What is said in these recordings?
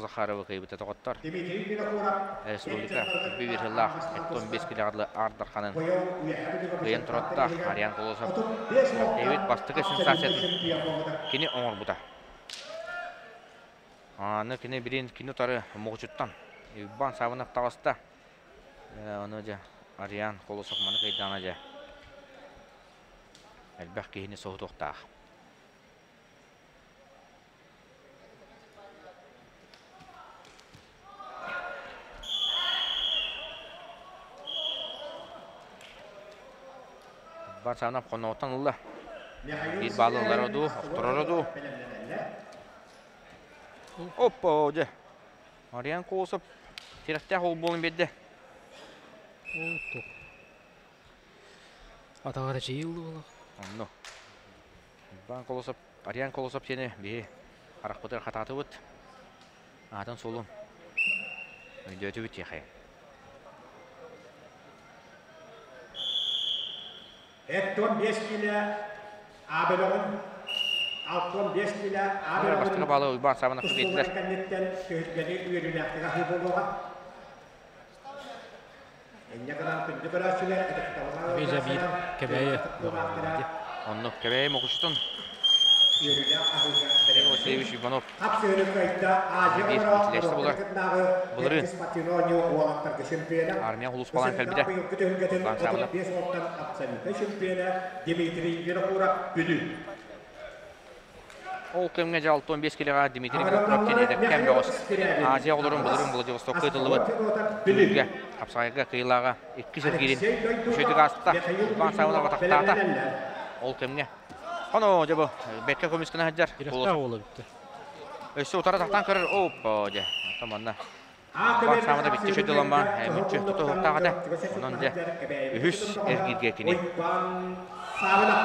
Захаровы кыайбыта доҕоттор. Республика биир сыллаах 75 килэҕэ Аар Дарханын кыайан туроттаах Ариан Колосов Дэвид бастакы сенсациятын кини оҥорбута. Аны кини билин кини утары Муҕучуттан Иван Савынов таҕыста. Ону дьэ Ариан Колосов маны кыайдаҕына дьэ элбэх киһини соһутуохтаах. Барсанов хонноҕуттан ылла. Биир баалы ылара дуу, охтороро дуу. Оппа, дьэ. Мариан Колосов тирэхтээх ол буолан биэрдэ. Атаҕар эчэйии ылла буоллах. Онно. Иван Колосов, Ариан Колосов диэни биһи харахпытыгар хатаатыбыт. Аатын суолун өйдөөтүбүт диэхэй. Эттон 5 киилэ А бөлөҕүн, 65 киилэ А бөлөҕүн Бастакы баалы Уйбаан Саабанов биэрдилэр. кэнниттэн түһүлгэни үөрүүлээхтик аһыы буолуоҕа. Инньэ гынан күндү көрөөччүлэр ытыктабыллаах Бизэ биир Кэбээйи Оннук Кэбээйи Мокучутун үөрүүлээх аһыыга Михаил Васильевич Иванов Хап сыһыны кыайда Азия биир олороо иитиллээччи буолар. кытынааҕы Былырыын спортивнай оонньуу уолаттарга чемпиона армия улууспалаан кэлбитэ. быйылгы түһүлгэтин Уйбаан Саабанов 35 уолтан абсолютнай чемпиона Дмитрий Винокуров Бүлүү. Ол кэмҥэ дьэ 65 килэҕэ Дмитрий Винокуров диэн эдэркээн бөҕөс Азия оҕолорун былырыын Владивостокка ыытыллыбыт түмүгэ хапсаҕайга кыайыылааҕа иккис эргиирин үчүгэйдик ааста. Уйбаан Саабанов атахтаата. Ол кэмҥэ Хоно дьэ бу бэккэ көмүскэнэ сылдьар. Тирэхтээх уола бүттэ. Өссө утары тахтаан көрөр. Оппа дьэ. Оттон манна Уйбаан Саабанов икки үчүгэй мүччү тутуһуктаах этэ. Онон дьэ үһүс эргииргэ кини Уйбаан Саабанов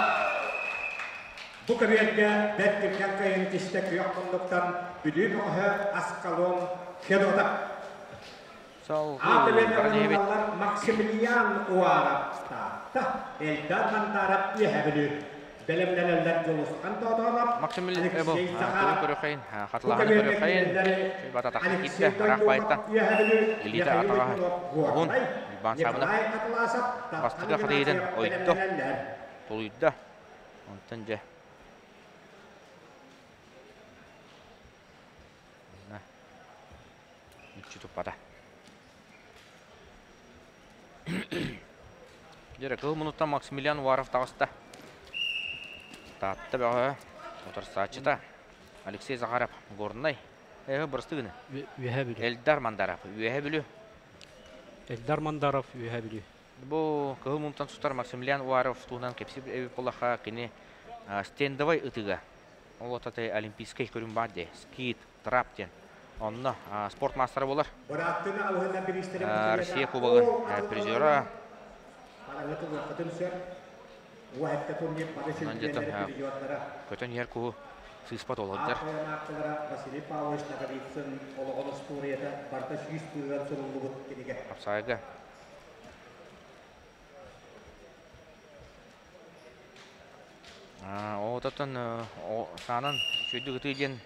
Бу көбүөргэ бэрт түргэн кыайын тистэ күөх муннуктан Бүлүү бөҕөһө Аскалон Федотов. Салгыы баран иһэбит. Максимилиан Уаров Таатта, Эльдар Мандаров Үөһэ Бүлүү. Бэлэмнэнэллэр Дьулусхан Тоотоонов, Максимилиан Алексей тугу Захаров. көрүөххэйин, Бу хатылаһаны көбүөргэ көрүөххэйин. кинилэри Бата тахсан Алексей киирдэ, ыраах Дойдуков байыттан. Үөһэ Бүлүү, Илиитэ Михаил атаҕа Иванов уһун, Горнай, Уйбаан Саабынов Николай Атласов, Дархан бастакы хатыйыытын Игнатьев ойдо, бэлэмнэнэллэр. тулуйда. Онтон дьэ мүччү туппата. Дьэ, кыһыл мунуттан Максимилиан Уаров таҕыста. Таатта бөҕө утарсааччыта Алексей Захаров Горнай. Эһэ бырысты гына. Үөһэ Бүлүү. Эльдар Мандаров Үөһэ Бүлүү. Эльдар Мандаров Үөһэ Бүлүү. Бу кыһыл мунтан сутар Максимилиан Уаров туһунан кэпсиир эбит буоллахха, кини стендовай ытыга, ол отаты олимпийскай көрүҥ баар дии, скит, трап диэн. Онно спорт маастара буолар. Россия Кубогын призера. Онон дьэ көтөн иһэр куһу сыыспат олордор. Василий Павлович Ноговицын олоҕун остуоруйата барыта сүүс быыһыгар суруллубут кинигэ. Хапсаайга Оҕототтон саанан үчүгэйдик ытыы диэн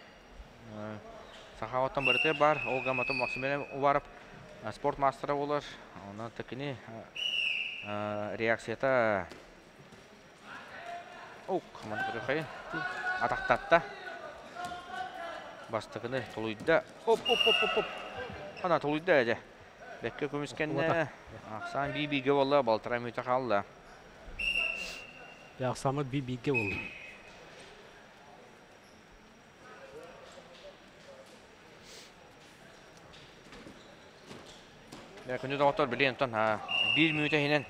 сахаҕыттан барыта баар. Ол гамматын Максимилиан Уваров спорт маастара буолар. Онон кини реакцията Ок, атахтатта. Бастакыны толуйда. Оп-оп-оп-оп. Ана толуйда дьэ. Бэккэ көмүскэннэ. Ахсаан бии-бииргэ буолла, балтараа мүнүүтэ хаалла. Дьэ, ахсааммыт бии-бииргэ буолла. Күндү доҕоттор, билигин онтон биир мүнүүтэ иһинэн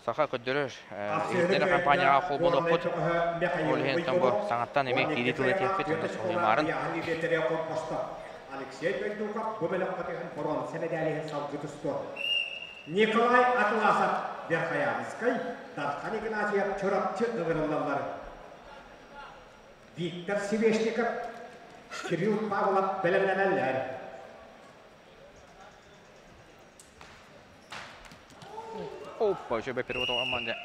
саха көрдөрөр иһиттэрэ компанияҕа холбонуохпут. Ол иһин онтон бу саҥаттан эмиэ киирии тыл этиэхпит, онтон соһуйумаарын. Алексей Дойдуков бу бөлөххө түһэн боруонса мэдээлиһин салгыы тустуо. Николай Атласов Верхоянскай, Дархан Игнатьев Чурапчы ыҥырыллаллар. Виктор Свешников, Кирилл Павлов бэлэмнэнэллэр. Опа, еще перевод команде.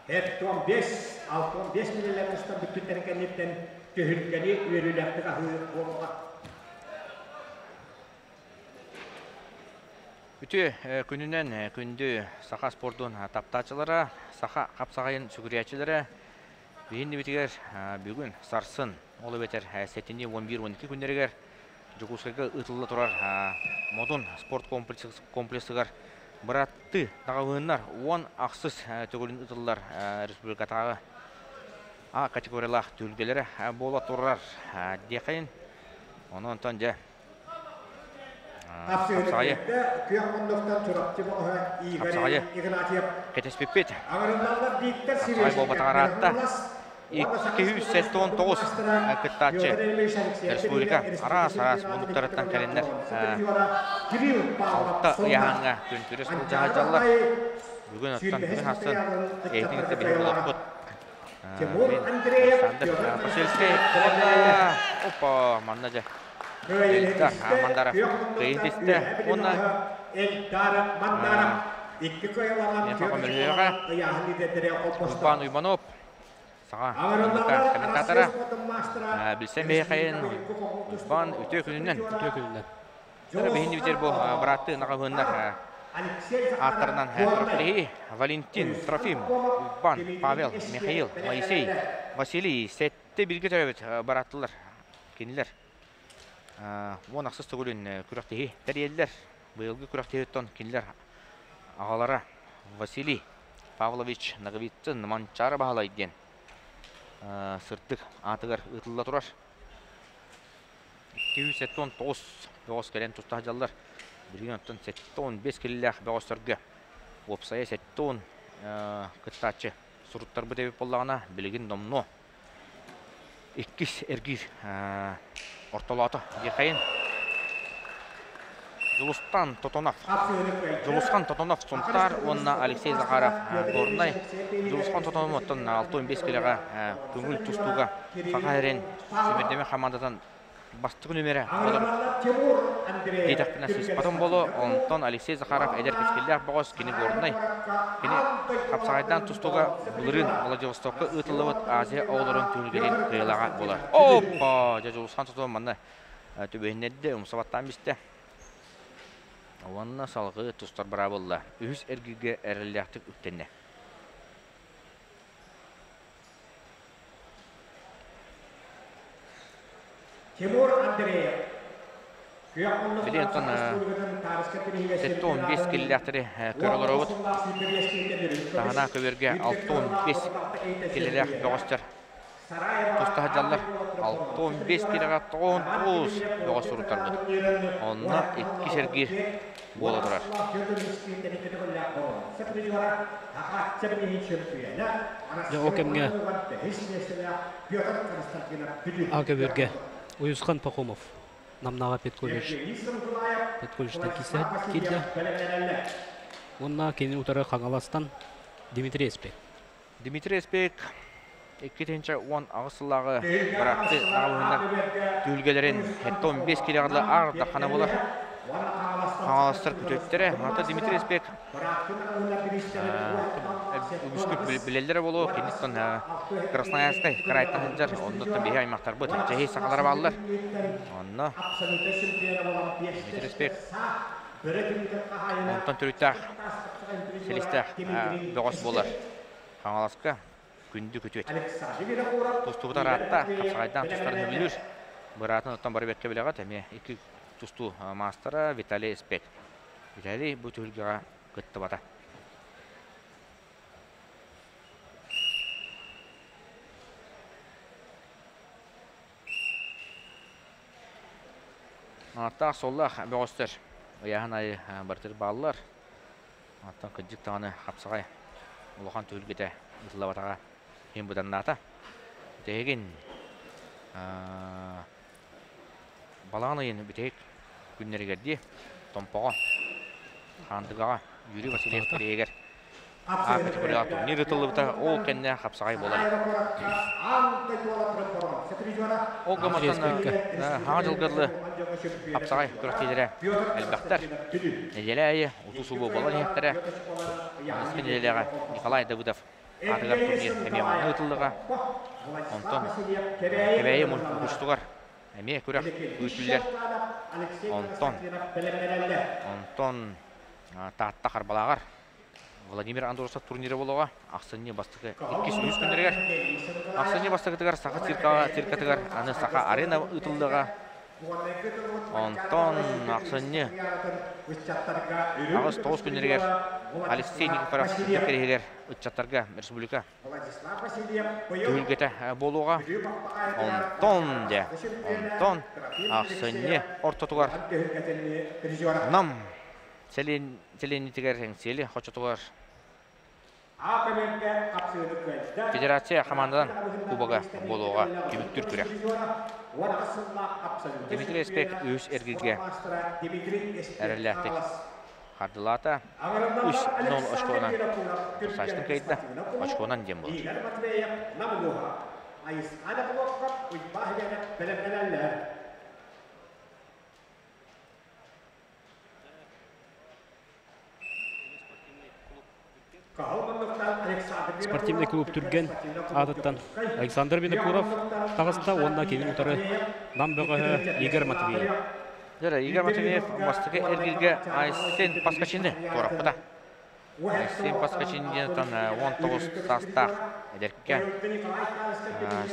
Эптон 5, алтон 5 миллилер тустан бүттүттэрин кэнниттэн түһүлгэни үөрүүлээхтик аһыы буолуоҕа. Үтүө күнүнэн күндү саха спордун таптааччылара, саха хапсаҕайын сүгүрүйээччилэрэ биһиннибитигэр бүгүн сарсын, ол эбэтэр сэтинньи 11-12 күннэригэр Дьокуускайга ыытылла турар Модун спорт комплексыгар бырааттыы даҕаһыыннар 10 ахсыс төгүлүн ыытыллар республикатааҕы А категориялаах түһүлгэлэрэ буола турар диэхин. Онон онтон дьэ хапсаҕайы хапсаҕайы кэтэспиппит. Хапсаҕай буолбатаҕар аатта 279 кыттааччы республика араас-араас муннуктарыттан кэлиннэр алта ыйааһыҥҥа күн күрэс былдьаһаллар. Бүгүн оттон бүгүн ахсын эһитин кытта биһиги олохпут Александр Посельскай уонна опа манна дьэ Эльдар Мандаров кыайын түстэ уонна Миэхэ көмөлөһүөҕэ Уйбаан Уйбанов саҥа комментатора билсэн биһиэхэйин Уйбаан үтүө күнүнэн. Үтүө күнүнэн. Биһини битер бу быраатты наҕаһыыннар ааттарынан күрэхтэһии Валентин, Трофим, Уйбан, Павел, Михаил, Моисей, Василий сэттэ бииргэ төрөөбүт бырааттылар. Кинилэр 10 ахсыс төгүлүн күрэхтэһии тэрийэллэр. Быйылгы күрэхтэһииттэн кинилэр аҕалара Василий Павлович Ноговицын Манчаары Баһылай диэн сырдык аатыгар ыытылла турар. 279 бөҕөс кэлэн туста сылдьаллар. Билигин оттон 75 килилээх бөҕөстөргө уопсайа 70 кыттааччы суруттарбыт эбит буоллаҕына, билигин номнуо иккис эргиир ортолоото диэхэйин. Дьулустан Тотонов. Дьулусхан Тотонов Сунтаар уонна Алексей Захаров Горнай. Дьулусхан Тотонов оттон 65 килэҕэ көҥүл тустууга Саха сирин сүүмэрдэмэ хамаандатын бастакы нүмерэ буолар диэтэхпинэ сыыспатым буолуо. Онтон Алексей Захаров эдэр кэскиллээх бөҕөс, кини Горнай. Кини хапсаҕайдаан тустууга былырыын Владивостокка ыытыллыбыт Азия оҕолорун түһүлгэтин кыайыылааҕа буолар. Оппа! Дьэ, Дьулусхан Тотонов манна түбэһиннэрдэ, умса баттаан бистэ. Уонна салгыы тустар быраабылла. Үһүс эргииргэ эрэллээхтик үктэннэ. Тимур Андреев. Били онтон 75 киллээхтэри көрө олоробут. Таһына көбүөргэ 65 килэлээх бөҕөстөр туста сылдьаллар. 65 килэҕэ 99 бөҕөс суруттарбыт. Онно иккис эргиир буола турар. Дьэ, ол кэмҥэ А көбүөргэ Уйусхан Пахомов Намнааҕы педколледж педколледжтан киирсэ киирдэ. Уонна кини утары Хаҥаластан Дмитрий Эспек. Дмитрий Эспек 2018 сыллааҕы быраатты наҕылыһыннар түһүлгэлэрин 75 килэҕэ аар даххана буолар. Хаҥаластар күтүөттэрэ. Мата Дмитрий Эспек үгүскүт билэллэрэ буолуо. Киниттэн Красноярскай кыраайтан сылдьар. Оннуттан биһи аймахтарбыт чэһи сахалара бааллар. Онно Дмитрий Эспек онтон төрүттээх силистээх бөҕөс буолар. Хаҥаласка күндү күтүөт. Тустубут араатта, хапсаҕайдаан тустарын сөбүлүүр. Быраатын оттон бары бэркэ билэҕит, эмиэ икки тустуу маастара Виталий Эспек. Виталий бу түһүлгэҕэ кыттыбата. Ааттаах суоллаах бөҕөстөр ыйааһын айы барытыр бааллар. Оттон кырдьык даҕаны хапсаҕай улахан түһүлгэтэ ыытыллыбатаҕа иһин быданнаата. Бүтэһигин балаҕан ыйын бүтэһик күннэригэр дии Томпоҕо, Хаандыгаҕа Юрий Васильев кэриэһигэр А категорияҕа турнир ыытыллыбыта, ол кэннэ хапсаҕай буолар. Ол гымматтан хаҥа дьылга дылы хапсаҕай күрэхтэһиилэрэ элбэхтэр. Нэдиэлэ аайы утуу-субуу буолан иһиэхтэрэ. Аныгыскы нэдиэлэҕэ Николай Давыдов аатыгар турнир эмиэ манна ыытыллыаҕа. Онтон Кэбээйи муҥкучутугар эмиэ күрэх ыытыллар. Онтон онтон Таатта Харбалааҕар Владимир Андросов турнира буолуоҕа. Ахсынньы бастакы иккис үһүс күннэригэр. Ахсынньы бастакытыгар Саха циркаҕа циркатыгар аны Саха арена ыытыллыаҕа. Онтон ахсынньы 8-9 күннэригэр Алексей Никифоров сылдьар кэриһигэр ыччаттарга республика түһүлгэтэ буолуоҕа. Онтон дьэ, онтон ахсынньы ортотугар Нам сэлиэнньэтигэр Эҥсиэли хочотугар Федерация хамаанданан кубога буолуоҕа түмүктүүр күрэх. Дмитрий Эспек үһүс эргииргэ эрэллээхтик хардылаата. 3-0 очконан Сачтын кыайда. Очконан диэн буолар. Спортивный клуб Түргэн аатыттан Александр Винокуров таҕыста уонна кини утары Нам бөҕөһө Игорь Матвеев. Дьэ, Игорь Матвеев бастакы эргилгэ Айсен Паскачины туораппыта. Айсен Паскачин диэн 19 саастаах эдэркэ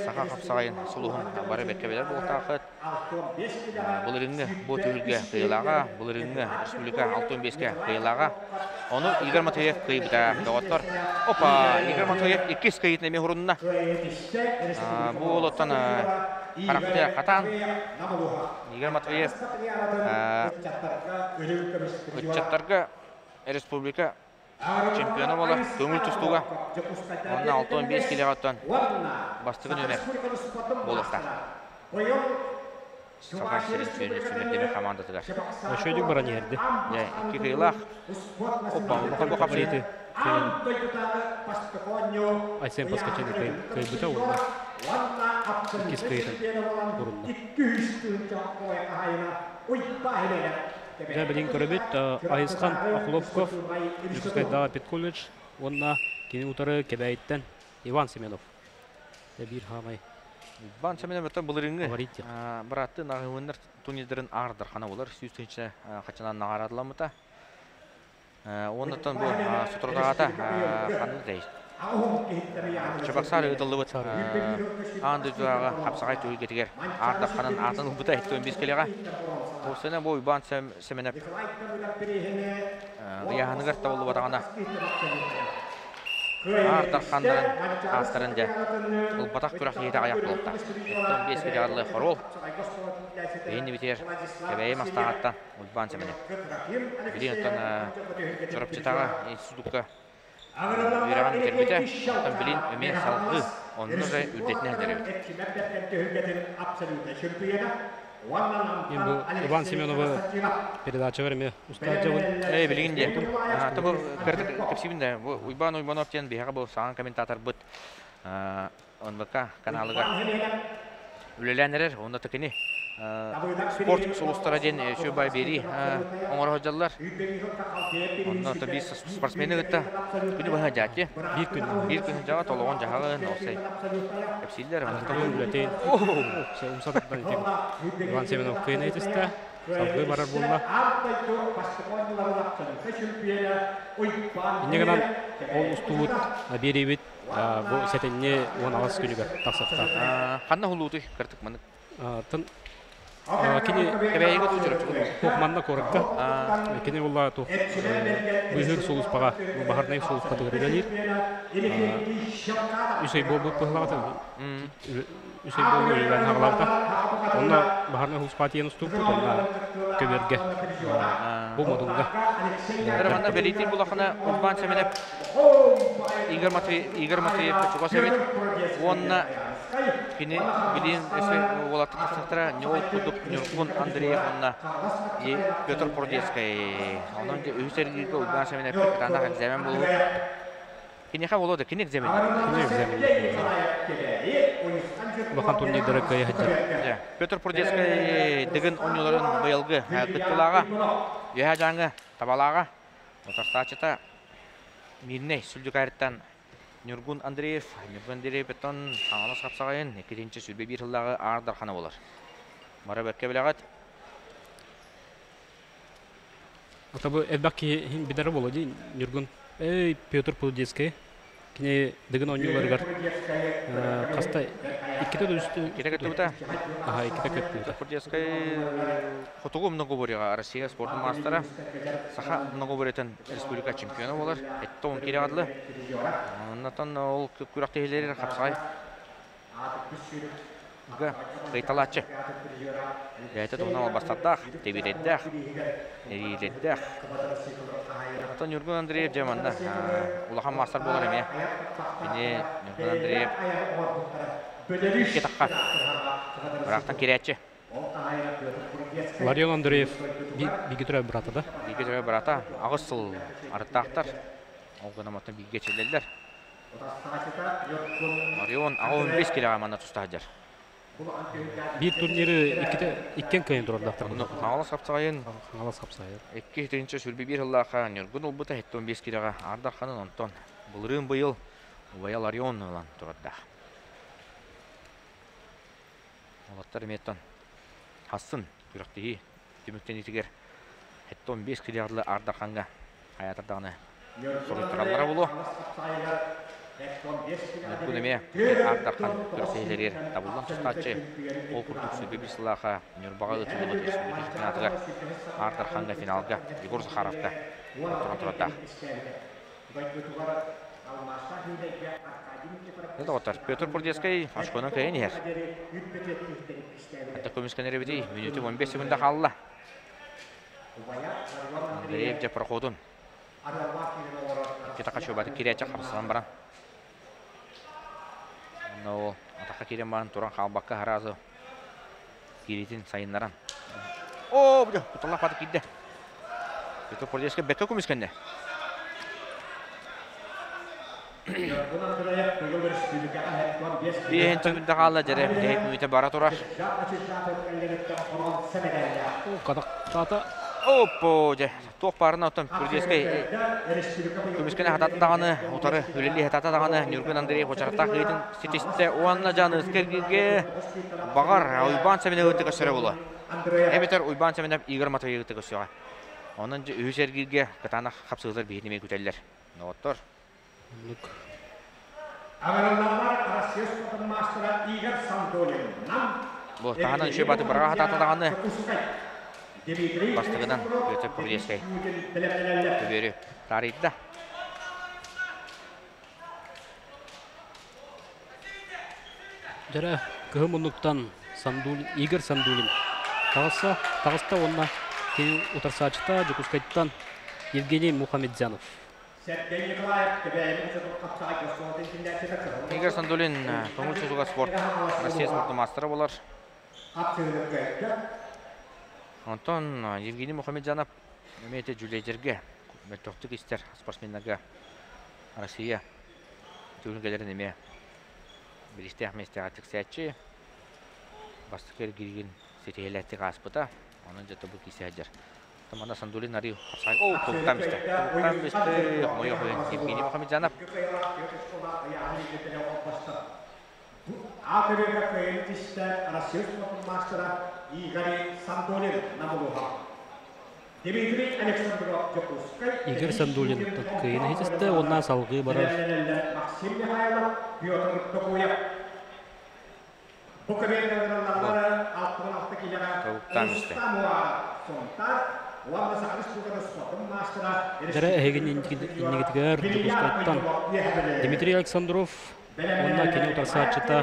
саха хапсаҕайын сулуһун бары бэркэ билэр буолтаахыт. Былырыыҥҥы бу түһүлгэ кыайыылааҕа, былырыыҥҥы республика 65-кэ кыайыылааҕа. Ону Игорь Матвеев кыайбыта. Доҕоттор, опа, Игорь Матвеев иккис кыайыытын эмиэ урунна. Бу уолуттан харахтыа хатаан Игорь Матвеев ыччаттарга республика чемпиона буолар көҥүл тустууга уонна 65 килоҕа оттон бастакы нүөмэр буолуохтаах. Саха сирин сүүмэрдэммит хамаандатыгар. Үчүгэйдик баран иһэрди. Дьэ, икки кыайыылаах. Опа, улахан бу хапсыйыы. Айсен Паскачаны кыайбыта уонна иккис кыайыытын урунна. Дьэ, билигин көрөбүт, Айысхан Охлопков, Дьокуускайдааҕы педколледж уонна кини утары Кэбээйиттэн Иван Семенов. Дьэ, биир хаамай Иван Семенов оттон былырыыҥҥы бырааттыы наҕыһыннар турнирдарын аардархана буолар 100 тыһыынча хачанан наҕараадаламмыта. Уоннаттан бу соторутааҕыта ханна тэй Чебоксары ыытыллыбыт аан дойдутааҕы хапсаҕай түһүлгэтигэр Аар Дарханын аатын ылбыта 75 килэҕэ. Ол бу Уйбаан Сэмэнэп ыйааһыныгар табыллыбатаҕына Аар Дарханнарын ааттарын дьэ ылбатах күрэх киһитэ аҕыйах буолта. 75 килэҕэ хоруол. Биһинни битиэр Кэбээйи Мастааҕыттан Уйбаан Сэмэнэп. Билигин оттон Чурапчытааҕы институкка үөрэҕин бүтэрбитэ. Оттон билин эмиэ салгыы онно да үрдэтинэ сылдьар эбит. Мен бу Иван Семеновы передачабар эмиэ устааччабын. Ээ, билигин диэ. Ата бу кырдык кэпсиибин да, бу Уйбаан Уйбанов диэн биһиэхэ бу саҥа комментаторбыт НВК каналыгар үлэлээн эрэр. Онно кини спорт сулустара диэн үчүгэй биэрии оҥоро сылдьаллар. Онно биир спортсмены кытта күнү быһа дьаати. Биир күн. Биир күн дьаҕа толоҕун дьаһалын осай кэпсииллэр. Үлэтин умса тардан Иван Семенов кыйын этистэ. Салгыы барар буолла. Инньэ гынан ол устубут биэриибит бу сэтинньи 18 күнүгэр тахсыахтаах. Ханна хулуутуй кыртык манык? Тын кини Кэбээйигэ дуу Чурапчыга дуу? Туох манна куоракка. Кини буолла туох быыһыыр сулууспаҕа, баһарнай сулууспатыгар үлэлиир. Үс ый буолбут быһылаҕата. Үс ый буолбут үлэлээн хаҕалаабыта. Онно баһарнай сулууспаҕа тиийэн устубуппут, онно көбүөргэ бу модулга. Эрэ манна бэлиэтиир булахына Уйбаан Сэмэнэп Игорь Матвеев, Игорь Матвеев чугас эбит уонна кини билиэн өссө уолаттар тахсыахтара Ньол курдук Ньургун Андреев уонна Петр Породецкай. Онон үһүс эргииргэ Уйбаан Сэмэнэп кытаанах экзамен буолуо. Киниэхэ буолуо да кини экзамен. Кини экзамен. Улахан турнирдары кыайа сылдьар. Петр Породецкай Дыгын оонньууларын быйылгы кыттыылааҕа, Үөһээ Дьааҥы табалааҕа, утарсааччыта Мирнэй Сүлдьүкаарыттан Ньургун Андреев. Ньургун Андреев бетон Хаҥалас хапсаҕайын 221 сыллааҕы Аар Дархана буолар. Бары бэркэ билэҕит. Отобу элбэх киһи билэрэ буолуо дии Ньургун. Эй, Петр Полудецкай. Кини Дыгын оонньууларыгар хаста иккитэ да үстэ Иккитэ кыттыбыта. Аха, иккитэ кыттыбыта. Петр Хотугу многоборьеҕа Россия спортун маастара, Саха многоборьетын республика чемпиона буолар. Этте он кире адлы. Оннотон ол күрэхтэһиилэригэр хапсаҕай Кыйталааччы. Бэйэтэ туһунан албастардаах, тэбиэтэйдээх, эриилэрдээх. Оттон Ньургун Андреев дьэ манна улахан маастар буолар эмиэ. Кини Ньургун Андреев икки тахха ыраахтан кирээччи. Ларион Андреев бииргэ төрөөбүт быраата да? Бииргэ төрөөбүт быраата 8 сыл арыттаахтар. Ол гынан оттон бииргэ эчиллэллэр. Орион 85 килоҕа манна туста сылдьар. Биир турниры иккитэ иккиэн кыайан турардаахтар. Хаҥалас хапсаҕайын Хаҥалас хапсаҕайын. 2021 сыллаахха Ньургун ылбыта 75 килоҕа Аар Дарханын онтон былырыын быйыл убайа Ларион ылан турардаах. Уолаттар эмиэттэн хассын күрэхтэһии түмүктэниитигэр 75 килоҕа Аар Дархаҥҥа хайаатар даҕаны суруйтараллара буолуо. Ньургун эмиэ Аар Дархан күрэхтэһиилэригэр табыллан тустааччы. Ол курдук 21 сыллаахха Ньурбаҕа ыытыллыбыт республика чемпионатыгар Аар Дархаҥҥа финалга Егор Захаровка туран турардаах. Доҕоттор, Петр Бурдецкай очконан кыайан иһэр. Ханта көмүскэнэр эбитий? Мүнүүтэ 15 секунда хаалла. Андреев дьэ проходун. Икки атахха чуобаты киирээччи хапсынан баран. Онно ол атахха киирэн баран туран хаалбакка сразу киириитин сайыннаран. О, бу куталлах баты киирдэ. Петр Полевский бэккэ көмүскэннэ. Биэһин түмүндэ хаалла дьэрэ бүтэһик мүнүүтэ бара турар. Катахтаата. Оппо, дьэ, туох баарына оттон Курдецкай көмүскэни хатаата даҕаны, утары үлэлии хатаата даҕаны Ньургун Андреев уочараттаах ыйытын ситистэ уонна Дьаныска эргииргэ баҕар Уйбаан Сэмэнэв ыытыга сөре буолуо. Эбэтэр Уйбаан Сэмэнэв Игорь Матвеев ыытыга сөҕө. Онон дьэ үһүс эргииргэ кытаанах хапсыһыылар биһигини эмиэ күтэллэр. Доҕоттор. Оннук. Бу таһынан үчүгэй бааты быраҕа сатаата даҕаны бастакынан Петр Курлецкай көбүөрү таарыйда. Дьэрэ кыһын муннуктан Сандулин, Игорь Сандулин таҕыста, таҕыста уонна кини утарсааччыта Дьокуускайтан Евгений Мухамедзянов. Игорь Сандулин көҥүл тутууга спорт Россия спорт маастара буолар. Онтон Евгений Мухамеджанов эмиэ ити дьүлэйдэргэ мөлтөхтүк истэр спортсменнарга Россия түһүлгэлэрин эмиэ бириистээх миэстэҕэ тиксээччи. Бастакы эргиирин ситиһиилээхтик ааспыта. Онон дьэ бу киирсэ сылдьар. Манна Сандулин Арыев хапсаҕай. О, тобуктаан бистэ. Тобуктаан бистэ. Хомойуох иһин Евгений Мухамеджанов. Игорь Сандулин кыайыыны ситистэ уонна салгыы барар. Тобуктаан бистэ. Дьэрэ эһигин иннигитигэр Дьокуускайтан Дмитрий Александров уонна кини утарсааччыта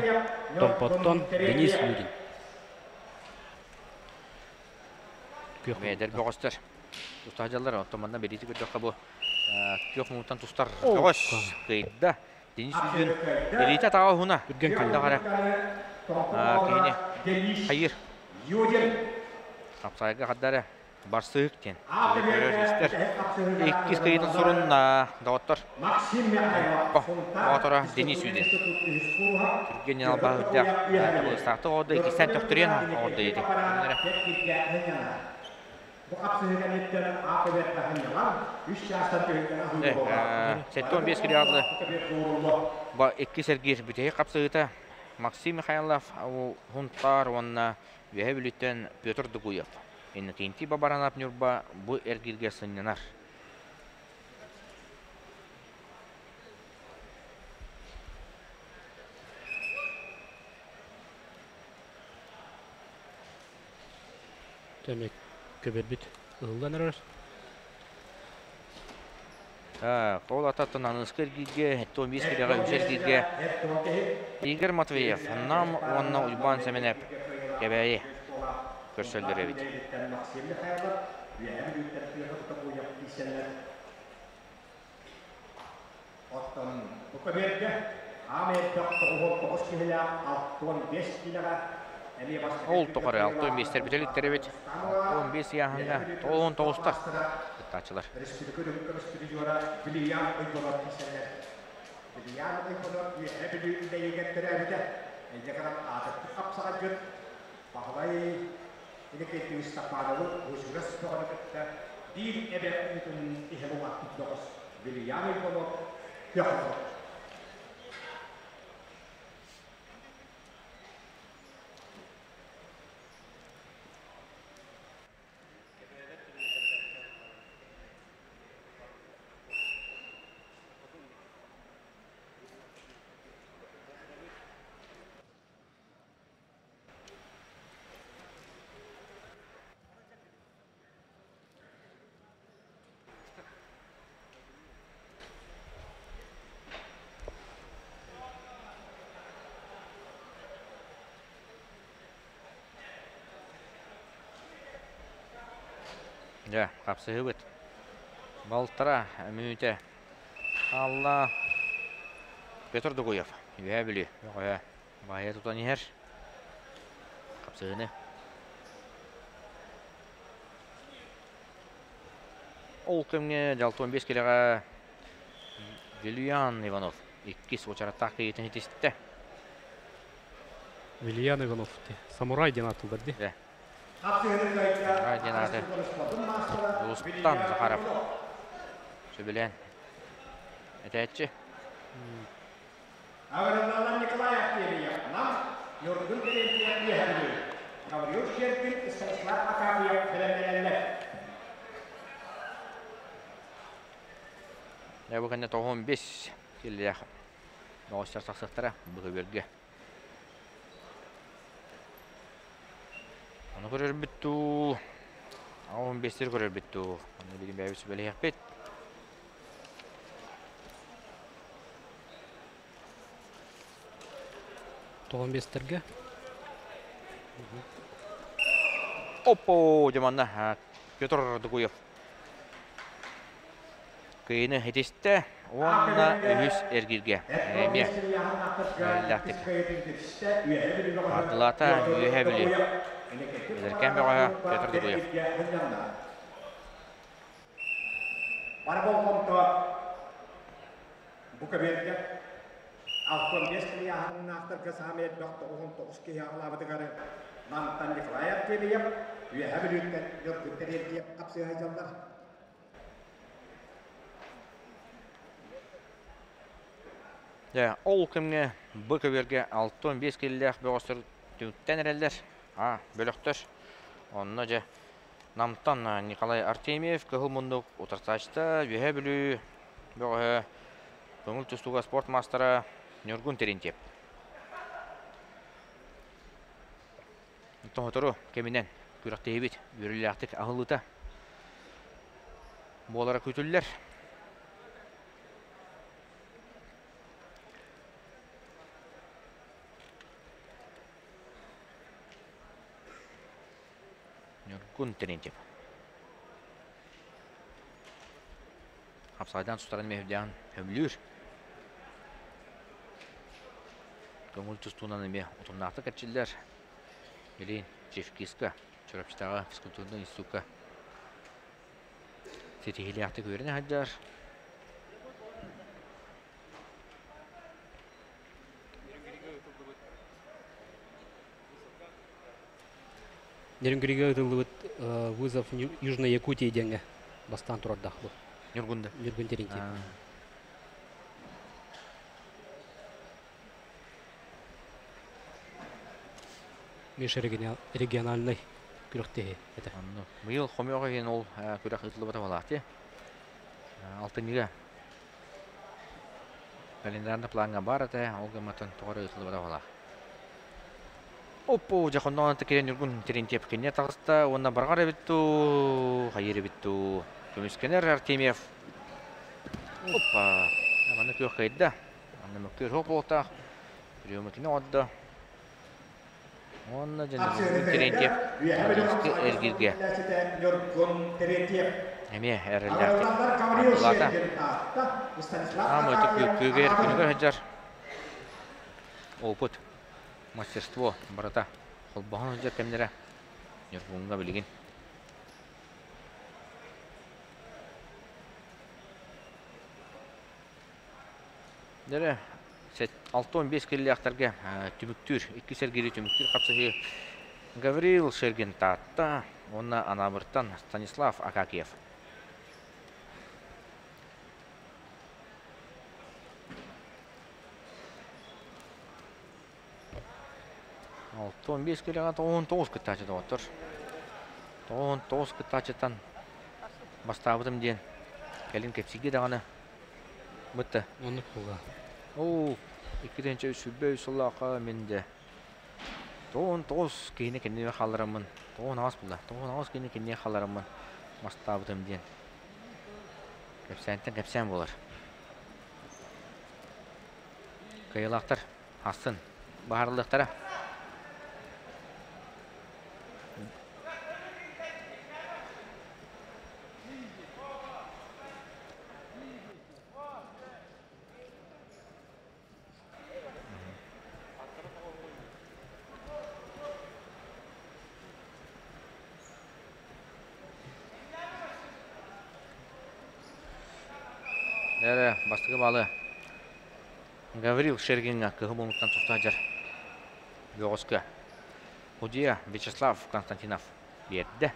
Томпоттон Денис Юдин. Күөх эдэр бөҕөстөр тустаах дьаллар, оттон манна бэлиэтии көрдөххө бу күөх муҥутан тустар бөҕөс кыайда. Денис Юдин илиитэ атаҕа уһуна Түргэн хайдах эрэ киһини хайыыр хапсаайга хадда эрэ барсыык диэн көрөр-истэр. Иккис кыйытын сурунна доҕоттор. Моотора Денис Юдин. Түргэн албаһыттаах табылыстаахтык оҕордо, иккистээн төхтөрүйэн оҕордо ити. 75 килоадлы иккис эргиир бүтэһик хапсыһыыта Максим Михайлов Хунтаар уонна Үөһэ Бүлүүттэн Петр Дугуев. Иннокентий Бабаранов Ньурба бу эргииргэ сынньанар. Тэмик көбөрбүт ыһыллан эрэр. Ол ататтан аныска эргииргэ, 75 килэҕэ үс эргииргэ Игорь Матвеев, Нам уонна Уйбаан Сэмэнэп Кэбээйи көрсөллөр эбит. Оттон бу көбүөргэ аам элбэх 99 киһилээх 65 киилэҕэ эмиэ бастакы Ол тухары 65 бүтэликтэр эбит. 65 ыйааһыҥҥа 99-тар кыттааччылар. Республика үрдүк көмүс призера Вильям Ойбонов киирсэллэр. Вильям Ойбонов Үөһээ Бүлүү үлэйигэр төрөөбүтэ. Эйдэ гынан аатырбыт хапсаҕайдьыт Баһылай Иннокентьевич Степановы Бочугас бөҕөнү кытта биир эбэ уутун иһэн улааппыт бөҕөс Вильям Ойбонов көх. Дьэ, хапсыһыбыт. Балтара мүнүүтэ хаалла. Петр Дугуев, Үөһээ Бүлүү, бөҕөһө баайа тутан иһэр. Хапсыһыыны. Ол кэмҥэ дьалтон 5 килэҕэ Вильян Иванов иккис уочараттаах кыайыытын ситистэ. Вильян Иванов самурай диэн ааттыыллар дии. Самурай диэн ааты Улустан Захаров сөбүлээн этээччи. Авреллана Николаев диэбийэх Нам Ньургун Терентьев үөһэ Гаврил Щеркин Станислав Акакиев бэлэмнэнэллэр. Бу кэннэ 95 киллээх Оҕустар тахсыахтара бу көбүөргэ. Ону көрөрбүт дуу, 15-тир көрөрбүт дуу, ону билин бэйэбит сүбэлэһиэхпит. Тоҕон биэстэргэ. Оппо, дьэ манна Петр Дугуев Кыайыыны ситистэ уонна үһүс эргииргэ эмиэ эрэллээхтик ардылаата Үөһээ Бүлүү эдэркээн бөҕөһө Петр Дугуев. Бары болҕомто бу көбүөргэ 65 ыйааһыннаахтарга саамай элбэх 99 киһи аҕалаабытыгар Намтан Николай Артемьев, Үөһээ Бүлүүттэн Ньургун Терентьев хапсыһа сылдьаллар. Дьэ, ол кэмҥэ Б көбүөргэ 65 киилэлээх бөҕөстөр түмүктэн эрэллэр. А бөлөхтөр. Онно дьэ Намтан Николай Артемьев кыһыл муннук утарсааччыта Үөһээ Бүлүү бөҕөһө көҥүл тустууга спорт маастара Ньургун Терентьев. Тоһотору кэминэн күрэхтэһиибит үөрүүлээхтик аһыллыыта буолара күүтүллэр. Ньургун Терентьев. Хапсаҕайдаан тустарын мэһирдээн көмүлүүр. Көҥүл тустуунан эмиэ утумнаахтык эрчиллэр. Билигин Чевкиска, Чурапчытааҕы физкультурнай институкка ситиһиилээхтик үөрэнэ сылдьар. Нерюнгрига ытыллыбыт вызов Южной Якутии диэҥҥэ бастаан турардаах бу. Ньургунда. Ньургун Терентьев. Межрегиональнай. күрэхтэһии этэ. Онно быйыл хомуйуох иһин ол күрэх ыытыллыбата буолаах дии. Алтынньыга календарный плаҥҥа баар этэ, ол гымматын тоҕо эрэ ыытыллыбата буолаах. Оппу, дьэ хонноҕун киирэн Ньургун Терентьев киниэ таҕыста уонна барҕар эбит дуу, хайыыр эбит дуу. Көмүскэнэр Артемьев. Оппа, манна күөх кыайда. Манна мөккүөр суох буолуохтаах. Приемы кини оҥордо. Уонна дьэ Ньургун Терентьев Аныгыскы эргииргэ эмиэ эрэллээхтик ардылаата. Аамай күөгэр күнүгэр сылдьар опыт, мастерство барыта холбоһон сылдьар кэмнэрэ Ньургуҥҥа билигин. Дьэ, 65 киллээхтэргэ түмүктүүр, иккис эргиири түмүктүүр хапсыһыы Гаврил Шергин Таатта уонна Анаабыртан Станислав Акакиев. 65 килэҕэ 99 кыттааччы доҕоттор. 99 кыттааччыттан бастаабытым диэн кэлин кэпсииргэ даҕаны бытта. Оннук буолла. Оо, 2023 сыллаахха мин дьэ 99 киһини кэннибэр хааллараммын, 98 буолла, 98 киһини кэннигэр хааллараммын бастаабытым диэн кэпсээнтэн кэпсээн буолар. Кыайыылаахтар Ахсын баһарыллыахтара. Эрэ бастакы баалы Гаврил Шергиҥҥа кыһыл муннуктан туста сылдьар бөҕөскө Судьуйа Вячеслав Константинов биэрдэ.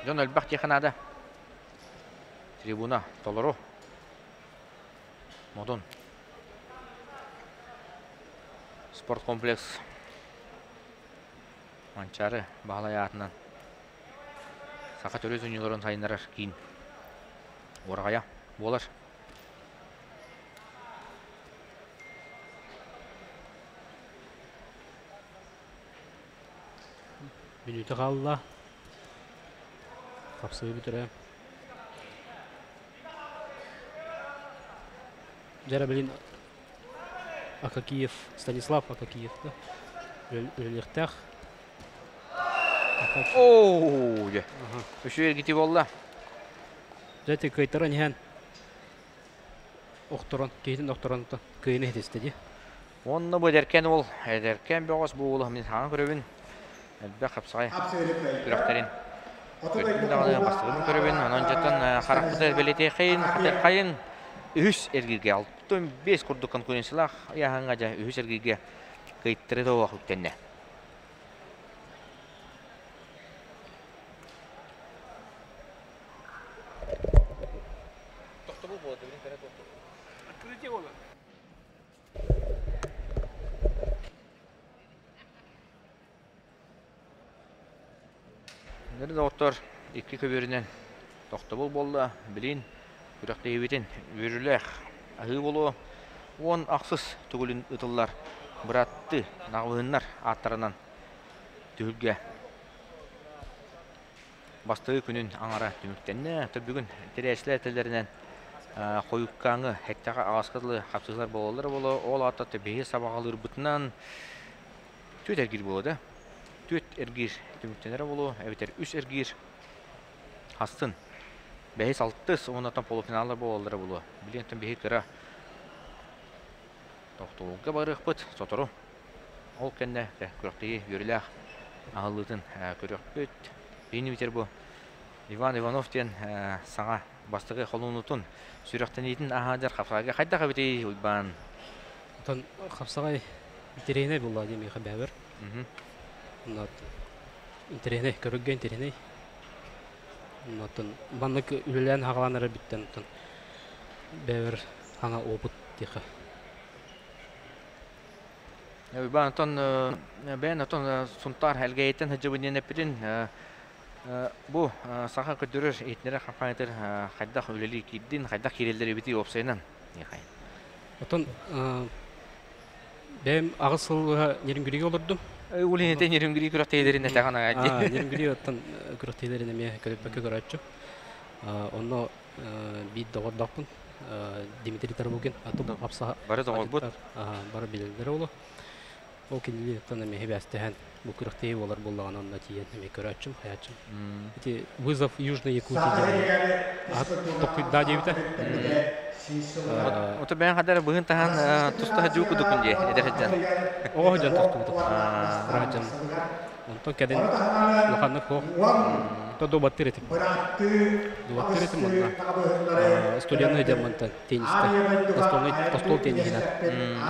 Дьон элбэх диэххэ наада. Трибуна толору. Модун. Спорткомплекс Манчаары Баһылай аатынан саха төрүт оонньууларын сайыннарар киин уораҕайа буолар. Мүнүүтэ хаалла. Хапсыы бүтэрэ. Дьэ билин Акакиев, Станислав Акакиев да үлэлиэхтээх. Оо, дьэ. Үчүгэй эргитии буолла. Дьэ, ити кыайтаран иһэн охторон, киһитин охторон кыайыны иһитистэ дии. Уонна бу эдэркээн уол, эдэркээн бөҕөс бу уолу мин хаҥа көрөбүн. Элбэх хапсаҕай күрэхтэрин көрдүм даҕаны бастакыбын көрөбүн. Онон дьоттон харахпытыгар бэлиэтиэххин, хатыаххайын үһүс эргииргэ 65 курдук конкуренциялаах ыйааһыҥҥа дьэ үһүс эргииргэ кыайтары да үктэннэ. Тохтобул буолла, билин кэрэ тохтобул. Нөрү доҕоттор, икки көбүөрүнэн тохтобул буолла. Билин күрэхтэһиибитин үөрүүлээх аһыы буолуо. 10 ахсыс төгүлүн ытыллар быраатты наҕылыһыннар ааттарынан түһүлгэ бастакы күнүн аҥара түмүктэннэ. Бүгүн тэрээччилэр этэллэринэн хойуккааҥы эттэҕэ аҕаска дылы хапсыһыылар буолаллар буолуо. Ол аата биһиги сабаҕалыырбытынан түөрт эргиир буолуо да. Түөрт эргиир түмүктэнэрэ буолуо, эбэтэр үс эргиир хастын. Бэһис, алтыс уонна полуфиналлар буолаллара буолуо. Билигин биһиги кыра тохтобулга барыахпыт сотору. Ол кэннэ күрэхтэһии үөрүүлээх аһыллыытын көрүөхпүт. Биһини бу Иван Иванов диэн саҥа бастакы холунутун сүрэхтэниитин аһаадьар хапсаҕайга хайдах эбитий Уйбаан? Оттон хапсаҕай интэриэһинэй буолла диэн миэхэ бэйэбэр. Интэриэһинэй, көрөргө интэриэһинэй. Оттон маннык үлэлээн хаҕалаан эрэ бүттэн оттон бэйэбэр хаҥа опыт диэхэ. Уйбаан оттон бэйэн оттон Сунтаар Элгээйиттэн сылдьыбын диэн эппитин бу саха көрдөрөр иһитиннэрэр хампаанньатыгар хайдах үлэлии киирдин, хайдах киирэллэр эбитий уопсайынан? Оттон бэйэм аҕыс сыл Нерюнгригэ олордум. Улинете Нерюнгри күрэхтэһиилэрин этэҕин аҕай дии. Нерюнгри оттон күрэхтэһиилэрин эмиэ көтүппэккэ көрөөччү. Онно биир доҕордоохпун Дмитрий Тарбукин атын хапсаха бары доҕорбут бары билэллэр оло ол кинилиттэн эмиэ хибээстэһэн бу күрэхтэһии буолар буоллаҕына онно тиийэн эмиэ көрөөччүм хайааччым ити вызов Южной Якутии диэн токкуйдаа диэбитэ. Ото бэйэн хадара быһын таһан туста дьуу кудукун дии эдэр сылдьан. Оҕо сылдьан тустубутум. Кыра сылдьан. Онтон кэлин улаханнык суох. То дуобаттыыр этим. Дуобаттыыр этим уонна студенный дьаммантан теннистэ. Остуолнай остуол тенниһинэн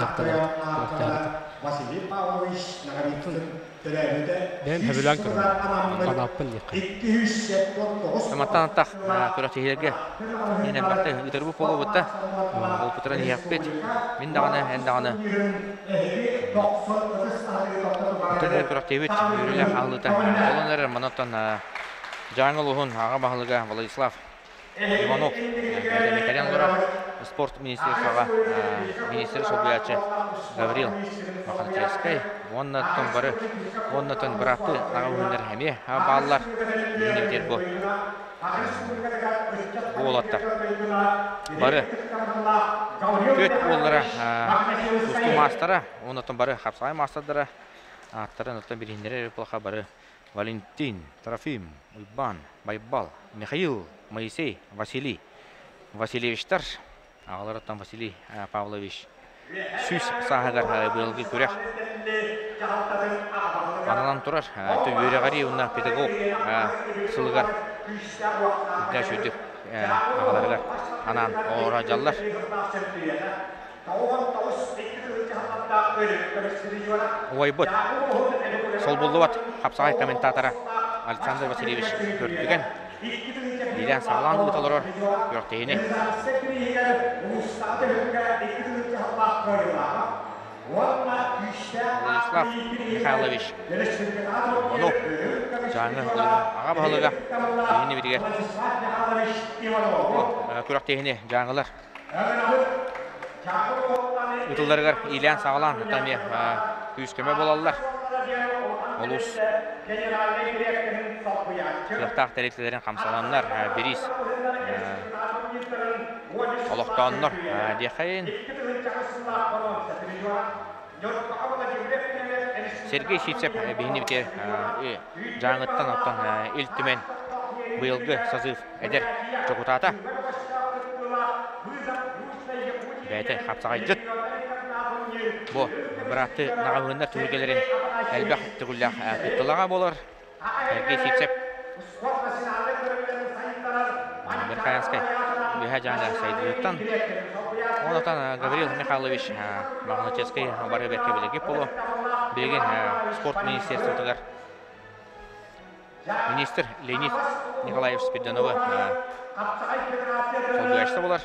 дьахталар күрэхтэһэр. Бэйэм сөбүлээн көрөбүн. Анааппын диэххэ. Мантан антах күрэхтэһиилэргэ иһин элбэхтик ыытарбыт буолуобутта. Ол иһиэхпит. Мин даҕаны, эн даҕаны күрэхтэһиибит үөрүүлээх аһыллыыта буолан эрэр. Манан Дьааҥы улууһун аҕа баһылыга Владислав Иванов кэлэн олорор спорт министерствоҕа министр солбуйааччы Гаврил Махначевскай уонна тон бары уонна тон быраапты аҕа уһуннар эмиэ бааллар билиннибитигэр бу уолаттар бары түөрт уоллара тустуу маастара уонна бары хапсаҕай маастардара ааттарын оттон билиһиннэрэр плаха бары Валентин, Трофим, Уйбаан, Байбал, Михаил, Моисей, Василий Васильевичтар аҕаларыттан Василий Павлович 100 сааһыгар быйылгы күрэх ананан турар үөрэҕирии уонна педагог сылыгар үрдүк аҕаларыгар анаан оҕолоро дьаллар. Уойбут, солбуллубат хапсаҕай комментатора Александр Васильевич Көрдүгэн иилээн саҕалаан ыыта олорор күрэхтэһиини. Владислав Михайлович Иванов Дьааҥы аҕа баһылыга биһини битигэр күрэхтэһиини дьааҥылар Ытылларыгар иилээн-саҕалаан эмиэ күүс-көмө буолаллар. Олус кыахтаах тэрилтэлэрин хамсананнар бириис олохтооннор диэххэйин. Сергей Сивцев биһини битэр Дьааҥыттан оттон Ил Түмэн быйылгы созыв эдэр дьокутаата. Бэйэтэ хапсаҕайдьыт. Бу быраатты наҕаһыыннар түһүлгэлэрин элбэх төгүллээх кыттылаҕа буолар. Сергей Сивцев Верхоянскай Үөһээ Дьааҥы сайдыытыттан Онтон Гаврил Михайлович Мохначевскай бары бэркэ билиги буолуо. Билигин спорт министерствотыгар министр Леонид Николаевич Спиридоновы солбуйааччыта буолар.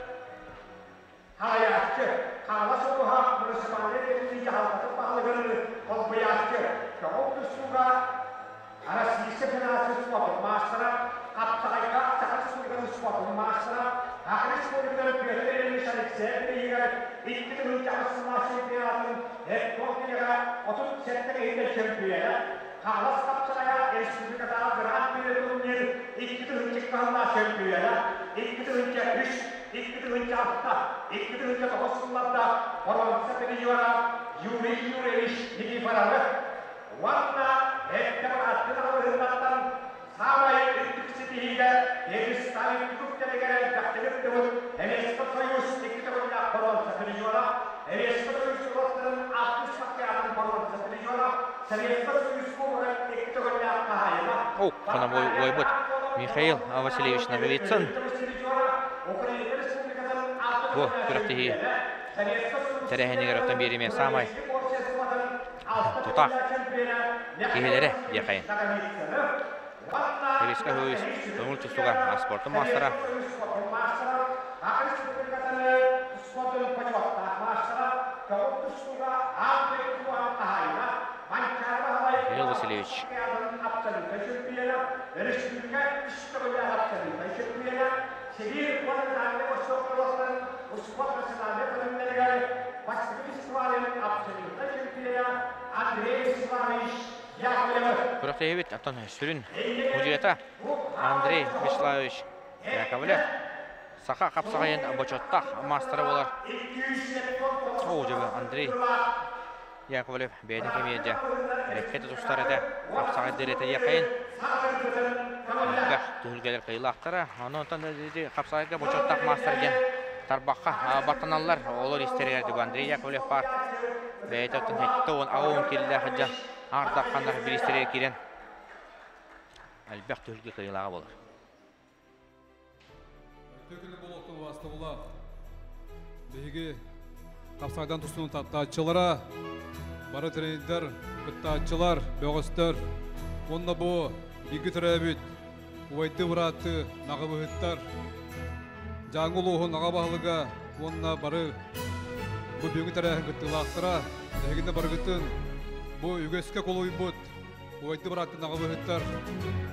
Хаайааччы, Хаҥалас улууһа муниципальнай тэриллии дьаһалтатын баһылыгын солбуйааччы, көҕүл тустууга Российскай Федерация спордун маастара, хапсаҕайга Саха Республикатын спордун маастара, Саха Республикатын Петр Ильич Алексеев бирииһигэр 2008 сыллаах чемпионатын Эркон кинигэҕэ 37 киһиттэн чөмпүйүөнэ, Хаҥалас хапсаҕайа республикатааҕы гран-при турнир 2000 сыллаах чөмпүйүөнэ, 2003 2006, 2009 сылларда боруонса призера Юрий Юрьевич Никифоровы уонна эрдэ бырааттыы аҕалыһыннартан саамай үрдүк ситиһиигэ Пьедестал күктэригэр элбэхтик ыттыбыт Советскай Союз икки төгүллээх боруонса призера, Советскай Союз уруоктарын алтыс хаккеатын боруонса призера, Советскай Союз кубогар икки төгүллээх хаһаайына. О, уойбут Михаил Васильевич Ноговицын бу күрэхтэһии тэрээһинигэр оттон биэримиэ саамай тутаах киһилэрэ диэхайын. Кэбискэ Хүйс көҥүл тустууга спортун маастара. Михаил Васильевич. Күрэхтэһиибит оттон сүрүн судьуйата Андрей Вячеславович Яковлев саха хапсаҕайын бочуоттаах маастара буолар. Оо, дьэ Андрей Яковлев бэйэтин кэмигэр дьэ эрэккэ да тустар этэ, хапсаҕайдыыр этэ диэххэйин. Элбэх түһүлгэлэр кыайыылаахтара. Онон хапсаҕайга бочуоттаах маастар диэн тарбахха баттаналлар. Олор истэригэр дьэ Андрей Яковлев баар. Бэйэтэ оттон 78 киилэлээх сылдьан аардахханнар бириистэригэр киирэн элбэх түһүлгэ кыайыылааҕа буолар. Төкүлү болуохтун убаастабылаах биһиги хапсаҕайдан тустууну таптааччылара, бары тренердэр, кыттааччылар, бөҕөстөр уонна бу бииргэ төрөөбүт убайды быраатты наҕабыһыттар, Дьааҥы улууһун аҕа баһылыга уонна бары бу бүгүҥҥү тэрээһин кыттыылаахтара, эһигини барыгытын бу үгэскэ кулуйбут Убайды бырааттын аҕабыһыттар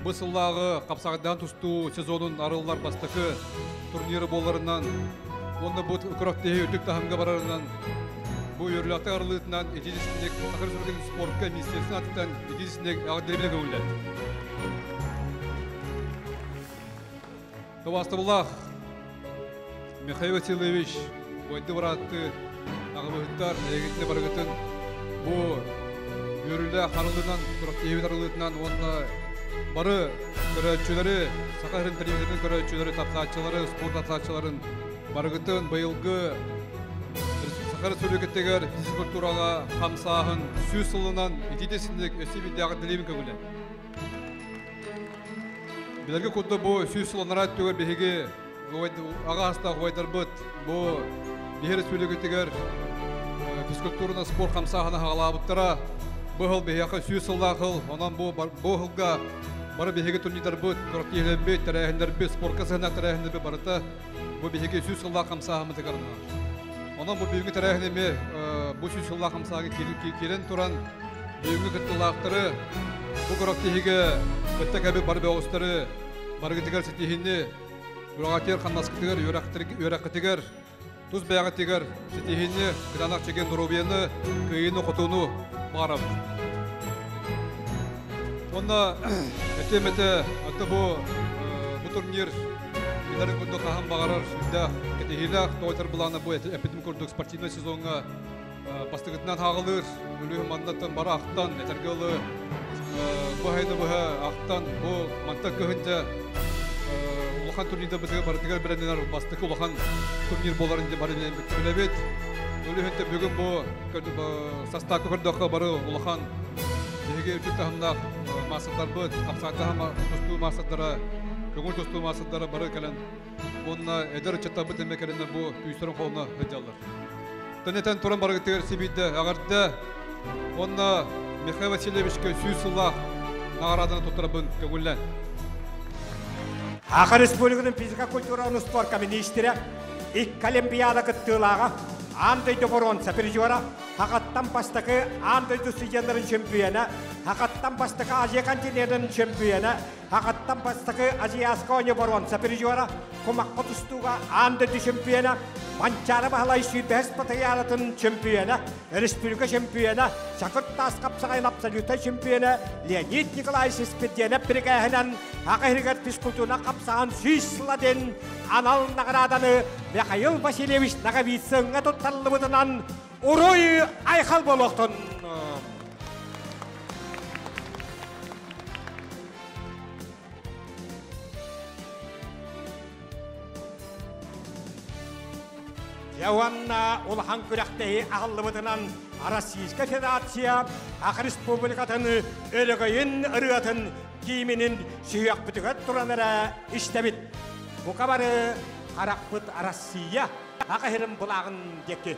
бу сыллааҕы хапсаҕайдаан тустуу сезонун арыллар бастакы турниры буоларынан уонна бу күрэхтэһии үрдүк таһымга барарынан бу үөрүүлээхтик арыллыытынан итиитисинник Саха Республикатын спортка министерствотын аатыттан итиитисинник эҕэрдэлэбинэ көҥүллэр. Убаастабыллаах Михаил Васильевич, убайды быраатты аҕабыһыттар, эйигитинэ барыгытын бу үөрүүлээх арыллыынан, күрэхтэһиибит арыллыытынан уонна бары көрөөччүлэри, Саха сирин телевизорын көрөөччүлэри, тапсааччылары, спорт тапсааччыларын барыгытын быйылгы Саха Республикатыгар физкультураҕа хамсааһын 100 сылынан итиитэ-синник өссө биирдээҕи дэлиибин көҥүлэ. Билэргэ курдук бу 100 сыл анараа өттүгэр биһиги аҕа астаах убайдарбыт бу биһи республикатыгар физкультурно спорт хамсааһына хаҕалаабыттара. Бу сыл биһиэхэ 100 сыллаах сыл, онон бу бу сылга бары биһиги турнирдарбыт, күрэхтэһиилэрбит, тэрээһиннэрбит, спортка сыһыаннаах тэрээһиннэрбит барыта бу биһиги 100 сыллаах хамсааһыммытыгар ананар. Онон бу бүгүҥҥү тэрээһин эмиэ бу 100 сыллаах хамсааһыҥҥа киирэн туран бүгүҥҥү кыттыылаахтары бу күрэхтэһиигэ кытта кэлбит бары бөҕөстөрү барыгытыгар ситиһиини үрэҕитигэр хамнаскытыгар үөрэххитигэр тус бэйэҕитигэр ситиһиини кытаанах чэгиэн доруобуйаны кыайыыны-хотууну баҕарабыт. Уонна этиэм этэ, аты бу бу турнир билэрин курдук хаһан баҕарар сүрдээх кэтэһиилээх тоҕо былаана бу эппитим курдук спортивнай сезоҥҥа бастакытынан хаҕылыыр өлүһү маннаттан бары ахтан этэргэ ылы бу айыны быһа ахтан бу мантан кыһынча улахан турнирда бытыгар барытыгар бэлэмнэнэр бастакы улахан турнир буоларын бары билэбит. Өлүһүнтэ бүгүн бу састаапка көрдөххө бары улахан биһиги үрдүк таһымнаах маастардарбыт, хапсааттаах тустуу маастардара, көҥүл тустуу маастардара бары кэлэн уонна эдэр ыччаттарбыт эмэ кэлэннэр бу күүстэрин холоно сылдьаллар. Тэнэтэн туран барыгытыгар сибиирдэ эҕэрдэ уонна Михаил Васильевичка 100 сыллаах наҕарааданы туттарабын көҥүллэн. Саха Республикатын физика культураны спорка министрэ, икки Олимпиада кыттыылааҕа, аан дойду боруонса призера, Хахаттан бастакы аан дойду студеннарын чемпиона, Хахаттан бастакы Азия континенын чемпиона, Хахаттан бастакы Азиатскай оонньуу боруонса призера, кумахха тустууга аан дойду чемпиона, Манчаары Баһылай сүүрбэһис Патриаратын чемпиона, республика чемпиона, Чакыр таас хапсаҕайын абсолютнай чемпиона Леонид Николаевич Испирдиэнэп бирикээһинэн Аҕа иһигэр физкультура хапсаҕан 100 сыла диэн анал наҕарааданы Михаил Васильевич Ноговицыҥҥа туттарыллыбытынан уруй айхал буолуохтун! Дьэ уонна улахан күрэхтэһии аһыллыбытынан Российскай Федерация Саха Республикатын өрөгөйүн ырыатын гииминин сүһүөхпүтүгэр туран эрэ истэбит. Бука бары харахпыт Россия Саха сирин былааҕын диэки.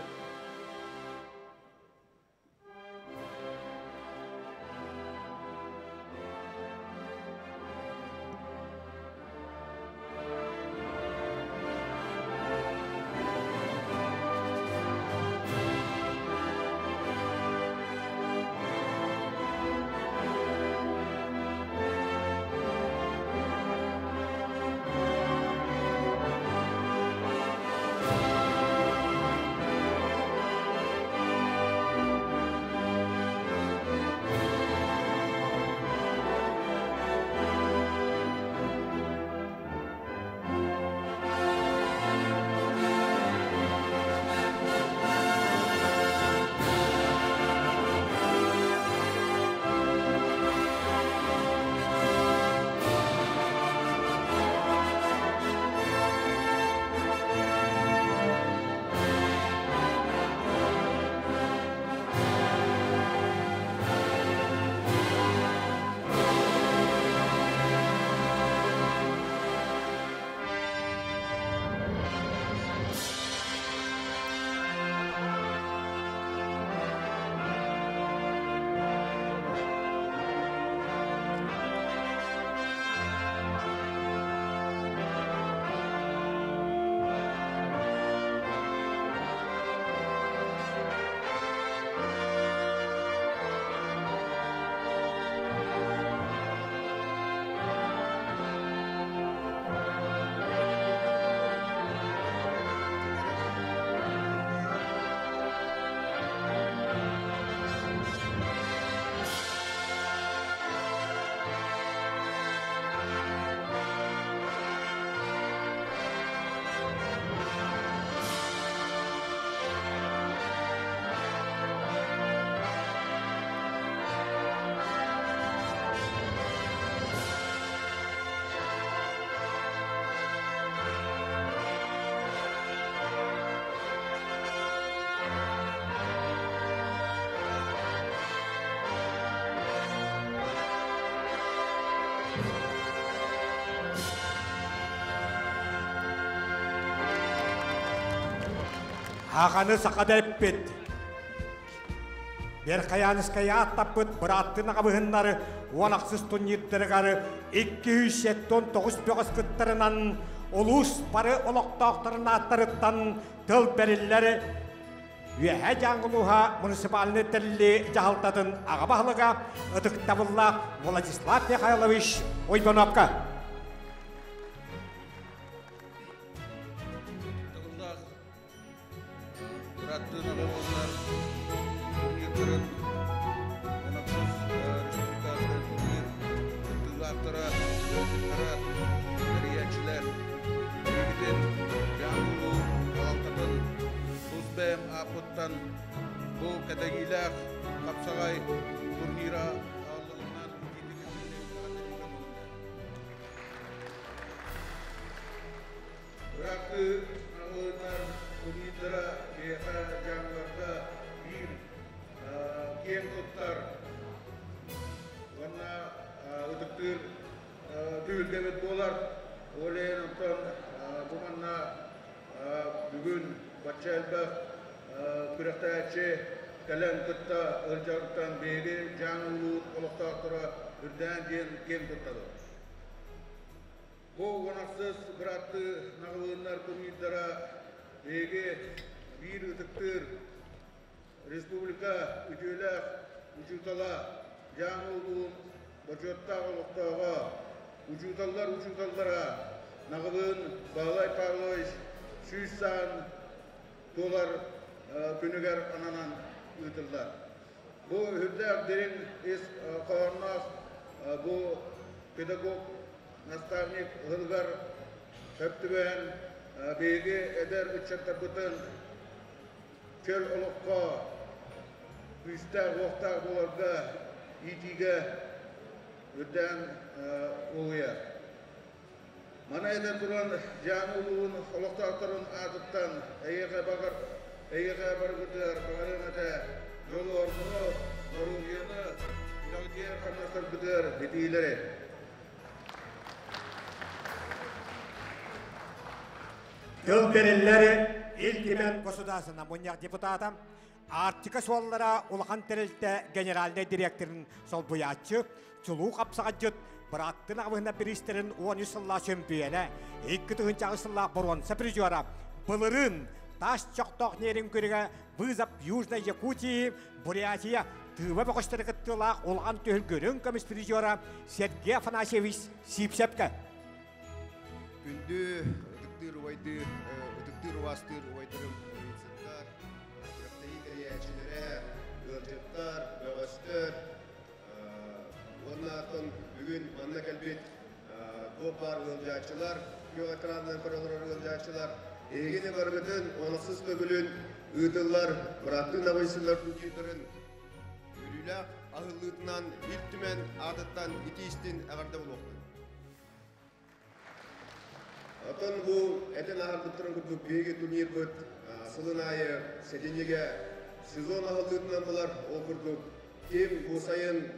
Ағаны сақада әппет. Берхаянская аттаппыт быраттын ағабыһыннары уонақсыз турнирдеригары 279 бөҕөс кыттарынан улуус бары олохтоохторун ааттарыттан тыл бэриллэр Үөһээ Дьааҥы улууһа муниципальнай тэриллии дьаһалтатын аҕа баһылыга ытыктабыллаах Владислав Михайлович Ойбоновка. Ытыктабыллаах быраттыын аҕабыллар турнирдарын Оноксус республиканскай турнир кыттыылаахтара, ыалдьыттара, тэрийээччилэр, эһигитин Дьааҥы улууһун салалтатын тус бэйэм ааппыттан бу кэтэһиилээх хапсаҕай турнира ааллылынан итиитик эҕэрдэлиибин. Бырааттыы аҕылыннар турнирдара биһиэхэ дьааҥыларга биир киэн туттар уонна ытыктыыр түһүлгэбит буолар. Ол иһин онтон бу манна бүгүн бачча элбэх күрэхтэһээччи кэлэн кытта ыалдьарыттан биһиги Дьааҥы улууһун олохтоохторо үрдээн диэн киэн туттабыт. Бу уонахсыс бырааттыы наҕылыыннар турнирдара биһиги биир ытыктыыр республика үтүөлээх учуутала, Дьааҥы улууһун бочуоттаах олохтооҕо, учууталлар учууталлара Наҕылыын Баһылай Павлович 100 сааһын туолар күнүгэр ананан ыытыллар. Бу үрдээх дириҥ ис хоһоонноох бу педагог, наставник ыһылыгар сөп түбэһэн биһиги эдэр ыччаттарбытын чөл олоххо күүстээх уохтаах буоларга иитиигэ үрдээн уһуйар. Маны этэн туран, Дьааҥы улууһун олохтоохторун аатыттан эйиэхэ баҕар эйиэхэ барыбытыгар баҕарыам этэ дьолу-оргуну, доруобуйаны, үлэҕитигэр хамнастарбытыгар ситиһиилэри. Тыл бэриллэр Ил Түмэн Государственнай мунньах депутата, Арктика суоллара улахан тэрилтэ генеральнай директорын солбуйааччы, чулуу хапсаҕайдьыт, бырааттын аҕабыһына бириистэрин 13 сыллаах чөмпүйэнэ, 2008 сыллаах боруонса призера, былырыын таас чохтоох Нерюнгригэ Вызов Южной Якутии, Бурятия, Тыыба бөҕөстөрө кыттыылаах улахан түһүлгүрүн көмүс призера Сергей Афанасьевич Сипсепке. Күндү ытыктыыр убайдыыр, ытыктыыр убаастыыр убайдарым ыалдьыттар, күрэхтэһии тэрийээччилэрэ, ыалдьыттар, бөҕөстөр уонна оттон бүгүн манна кэлбит туох баар ыалдьааччылар, күөх экранынан көрө олорор ыалдьааччылар, эһигини барыгытын онохсус төгүлүн ыытыллар бырааттыы Набайсылар турнирдарын үөрүүлээх аһыллыытынан Ил Түмэн аатыттан итии-истиҥ эҕэрдэ буолуохтун. Оттон бу этэн аһарбыттарын курдук биһиги турнирбыт сылын аайы сэтинньигэ сезон аһыллыытынан булар. Ол курдук ким бу сайын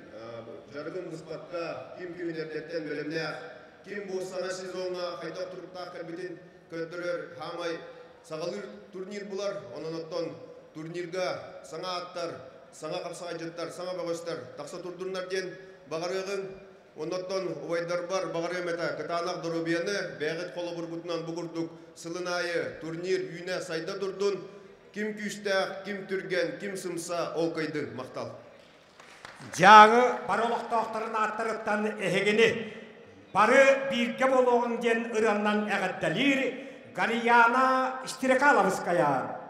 дьарыгын быспакка, ким күһүн эрдэттэн бэлэмнээх, ким бу саҥа сезоҥҥа хайдах туруктаах кэлбитин көрдөрөр хаамай саҕалыыр турнир булар. Онон оттон турнирга саҥа ааттар, саҥа хапсаҕайдьыттар, саҥа бөҕөстөр тахса турдуннар диэн баҕарыаҕыҥ. Оннуттан убайдарбар баҕарыам этэ кытаанах доруобуйаны, бэйэҕит холобургутунан бу курдук сылын аайы турнир үүнэ сайда турдун. Ким күүстээх, ким түргэн, ким сымса, ол кыайдын. Махтал. Дьааҥы бары олохтоохторун ааттарыттан эһигини бары бииргэ буолуоҕуҥ диэн ырыаннан эҕэрдэлиир Гарияна Стрекаловская.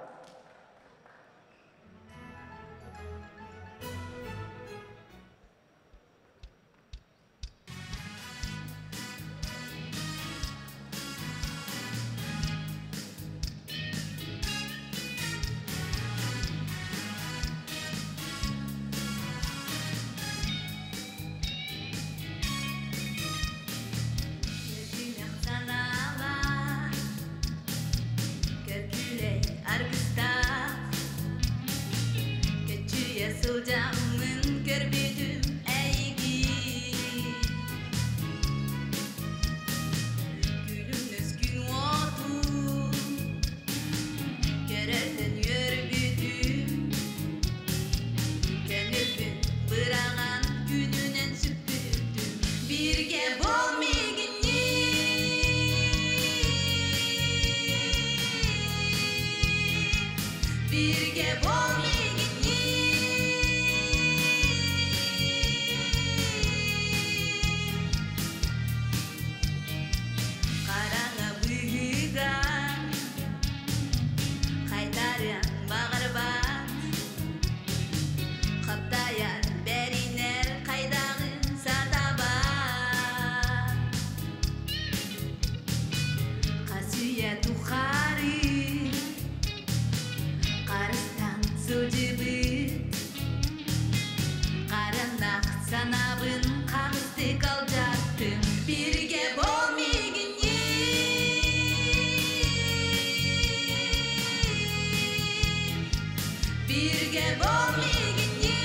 Санаалар, көргүлэй. Birge bol Қараңа быһыыга Қайтарыан бағарбат Қаптаяр бәринер қайдағын сатабат Қасүйе тухары Қарыстан сылжыбыт Қаранақ санабын қағысты қалжаттым Бірге бол мигинни Birge bol мигинни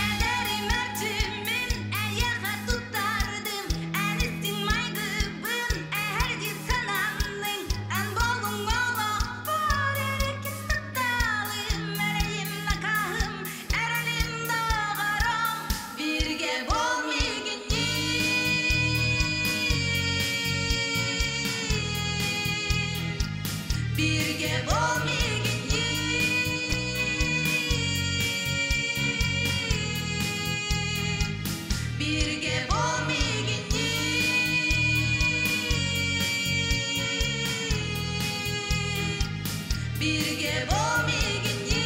Әдәрім әрчімін әйеға тұттардым Әністің майгыбын әһәрді санамның Ән болың олақ бар әрекет сақталым Әрейім накахым, әрелім доғарам Бірге бол мигинни Birge bol мигинни Birge bol мигинни Birge bol мигинни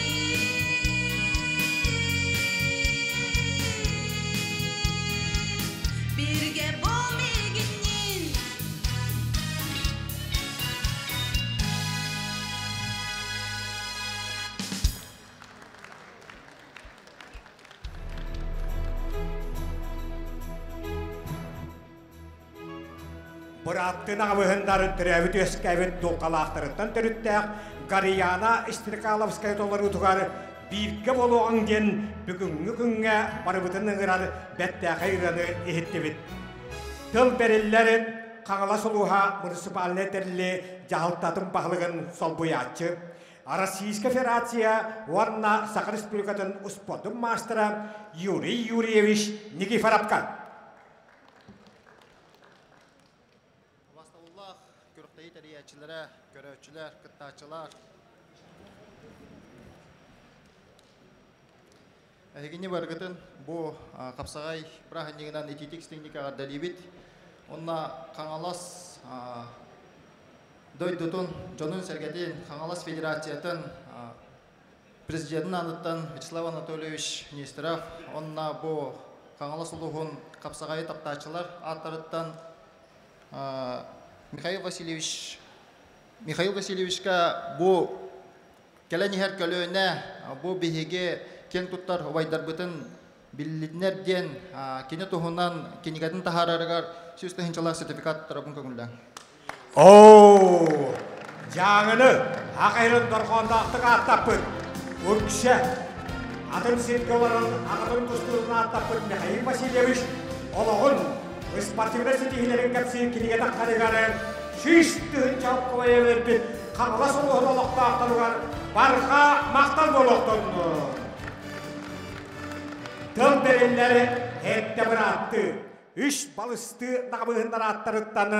Birge bol мигинни Быраттын ағыбыһыннарын төрөбүт өскәбит дулқалаахтарыттан төрүттээх Гарияна Истрикаловская толорутугар бииргэ болуоҕуҥ диэн бүгүҥҥү күҥҥэ барыбытын ыҥырар бэртээхэй ырыаны иһиттибит. Тыл бэриллэрин Хаҥалас улууһа муниципальнай тэрили дьаһалтатын баһылыгын солбуйааччы, Российская Федерация уонна Саха Республикатын успуордун маастара Юрий Юрьевич Никифоровка. Убастабыллаах күрэхтэһии тэрийээччилэрэ, көрөөччүлэр, кыттааччылар. Эһигини барыгытын бу хапсаҕай бырааһынньыгынан итиитик истиҥник эҕэрдэлиибит. Онно Хаҥалас дойдутун, дьонун-сэргэтин, Хаҥалас Федерациятын президентин аныттан Вячеслав Анатольевич Нестеров, онно бу Хаҥалас улууһун хапсаҕайы таптааччылар ааттарыттан Михаил Васильевич Михаил Васильевичка бу кэлэн иһэр көлүөнэ бу биһиги киэҥ туттар убайдарбытын биллиннэр диэн кини туһунан кинигэтин таһаарарыгар 100 тыһыынчалаах сертификат туттарабын көҥүллээҥ. Оо, Дьааҥыны аҕайрын дорҕоонноохтук ааттаппыт Үксэ атын сиргэ олорон аҕатын тустуутун ааттаппыт Михаил Васильевич олоҕун спортивнай ситиһиилэрин кэпсиир кинигэ таххарыгар 100 тыһыынча бербит Хаҥалас улууһун олохтоохторугар барҕа махтал буолуохтун. Тыл бэриллэр эрдэ быраатты үс балысты наҕабыһыннар ааттарыттан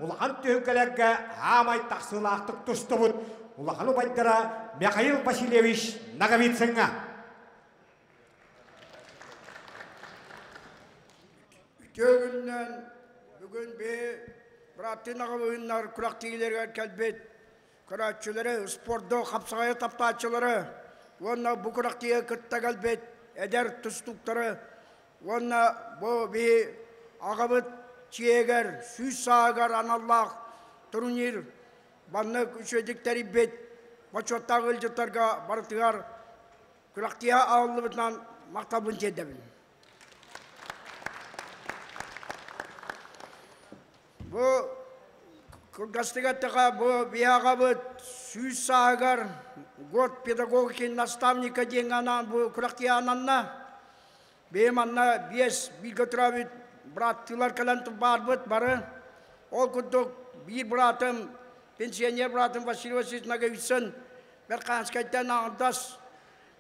улахан түһүлгэлэргэ аамай тахсыылаахтык тустубут улахан убайдара Михаил Васильевич Ноговицыҥҥа. Үтүө күнүнэн! Бүгүн би бырааттыы наҕабыһыннар күрэхтэһиилэригэр кэлбит көрөөччүлэри, спорду хапсаҕайы таптааччылары уонна бу күрэхтэһиигэ кытта кэлбит эдэр тустууктары уонна бу би аҕабыт чиэгэр 100 сааһыгар аналлаах турнир маннык үчүгэйдик тэрийбит бочуоттаах ыалдьыттарга барытыгар күрэхтэһии аһыллыбытынан махталбын тиэрдэбин. Бу кылгастык эттэхэ, бу биһи сүүс сааһыгар год педагогики наставника диэҥҥэ анаан бу күрэхтии ананна. Бэйэм манна биэс бииргэ төрөөбүт бырааттыылар кэлэн баарбыт бары. Ол курдук биир быраатым, пенсионер быраатым Василий Васильевич Ноговицын Верханскайтан аҥардас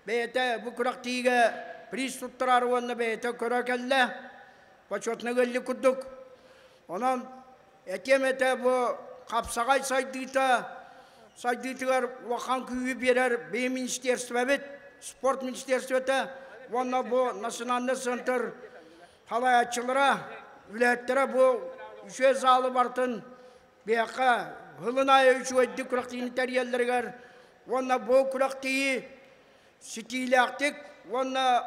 бэйэтэ бу күрэхтиигэ приз туттарар уонна бэйэтэ көрө кэллэ. Почетный ыаллы курдук. Онон этиэм этэ бу хапсаҕай сайдыыта сайдыытыгар улахан күүһү биэрэр бэйэ министерствобит, спорт министерствота уонна бу национальный центр халайааччылара, үлэһиттэрэ бу үчүгэй залы барытын биһиэхэ һылын аайы үчүгэйдик күрэхтиини тэрийэллэригэр уонна бу күрэхтиһии ситиилээхтик уонна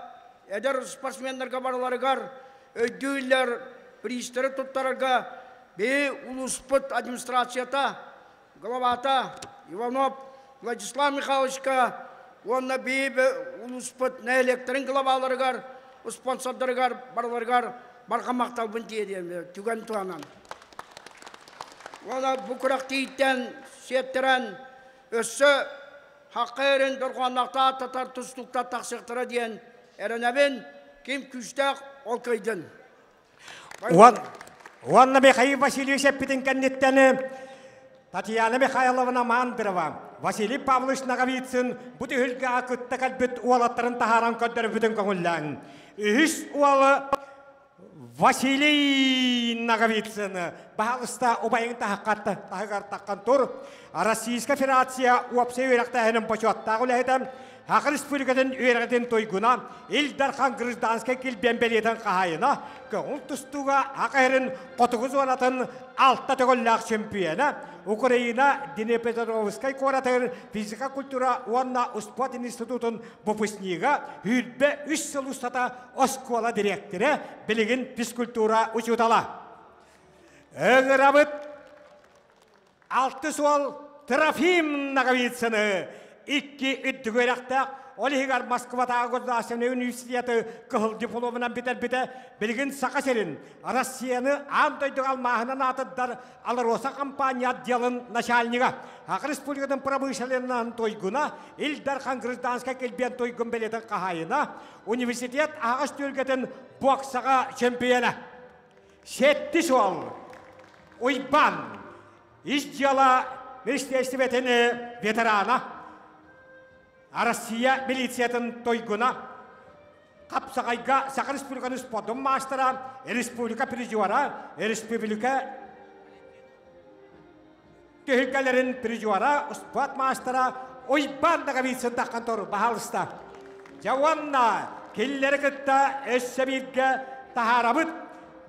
эдэр спортсменнарга барыларыгар өйдүүллэр призтары туттарарга биһи улууспут администрацията главата Иванов Владислав Михайловичка уонна биһи улууспут нэһилиэктэрин главаларыгар, спонсордарыгар барыларыгар барҕа махталбын тиэрдиэм түгэн туһанан. Уонна бу күрэхтииттэн сиэттэрэн өссө хахха эрин дорҕоонноохтоох татар тустууктар тахсыахтара диэн эрэнэбин. Ким күүстээх ол кыайдын. Уонна Михаил Васильевич эппитин кэнниттэн Татьяна Михайловна Мандрова, Василий Павлович Ноговицын бу түһүлгэҕэ кытта кэлбит уолаттарын таһааран көрдөрбүтүн көҥүллээн. Үһүс уолу Василий Ноговицын баһалыста убайын таһыккар таһыгар таххан тур. Российская Федерация уопсай үөрэхтээһинин бочуоттаах үлэһитэ Саха Республикатын үөрэҕин туйгуна, Ил Дархан гражданскай килбиэн бэлиэтин хаһаайына, көҥүл тустууга Саха сирин хотугу зонатын алта төгүллээх чемпиона, Украина Днепропетровскай куоратыгар физика, культура уонна успуорт институтун выпускнига, сүүрбэ үс сыл устата оскуола дириэктэрэ, билигин физкультура учуутала. Ыҥырабыт Алтыс уол Трофим Ноговицыны икки үрдүк үөрэхтээх, ол иһигэр Москватааҕы государственнай университеты кыһыл дипломунан бүтэрбитэ, билигин Саха сирин, Россияны аан дойдуга алмааһынан аатырдар АЛРОСА компания отделын начальнига, Саха Республикатын промышленноһын туйгуна, Ил Дархан гражданскай килбиэн туйгун бэлиэтин хаһаайына, университет аһаҕас түһүлгэтин боксаҕа чемпиона. Сэттис уол Уйбаан ис дьыала министиэристибэтин ветерана, Россия милициятын туйгуна, Хапсаҕайга Саха Республикатын спордун маастара, республика призера, республика түһүлгэлэрин призера, спорт маастара Уйбаан Ноговицын таххан туру, баһаалыста. Дьэ уонна кинилэри кытта өссө бииргэ таһаарабыт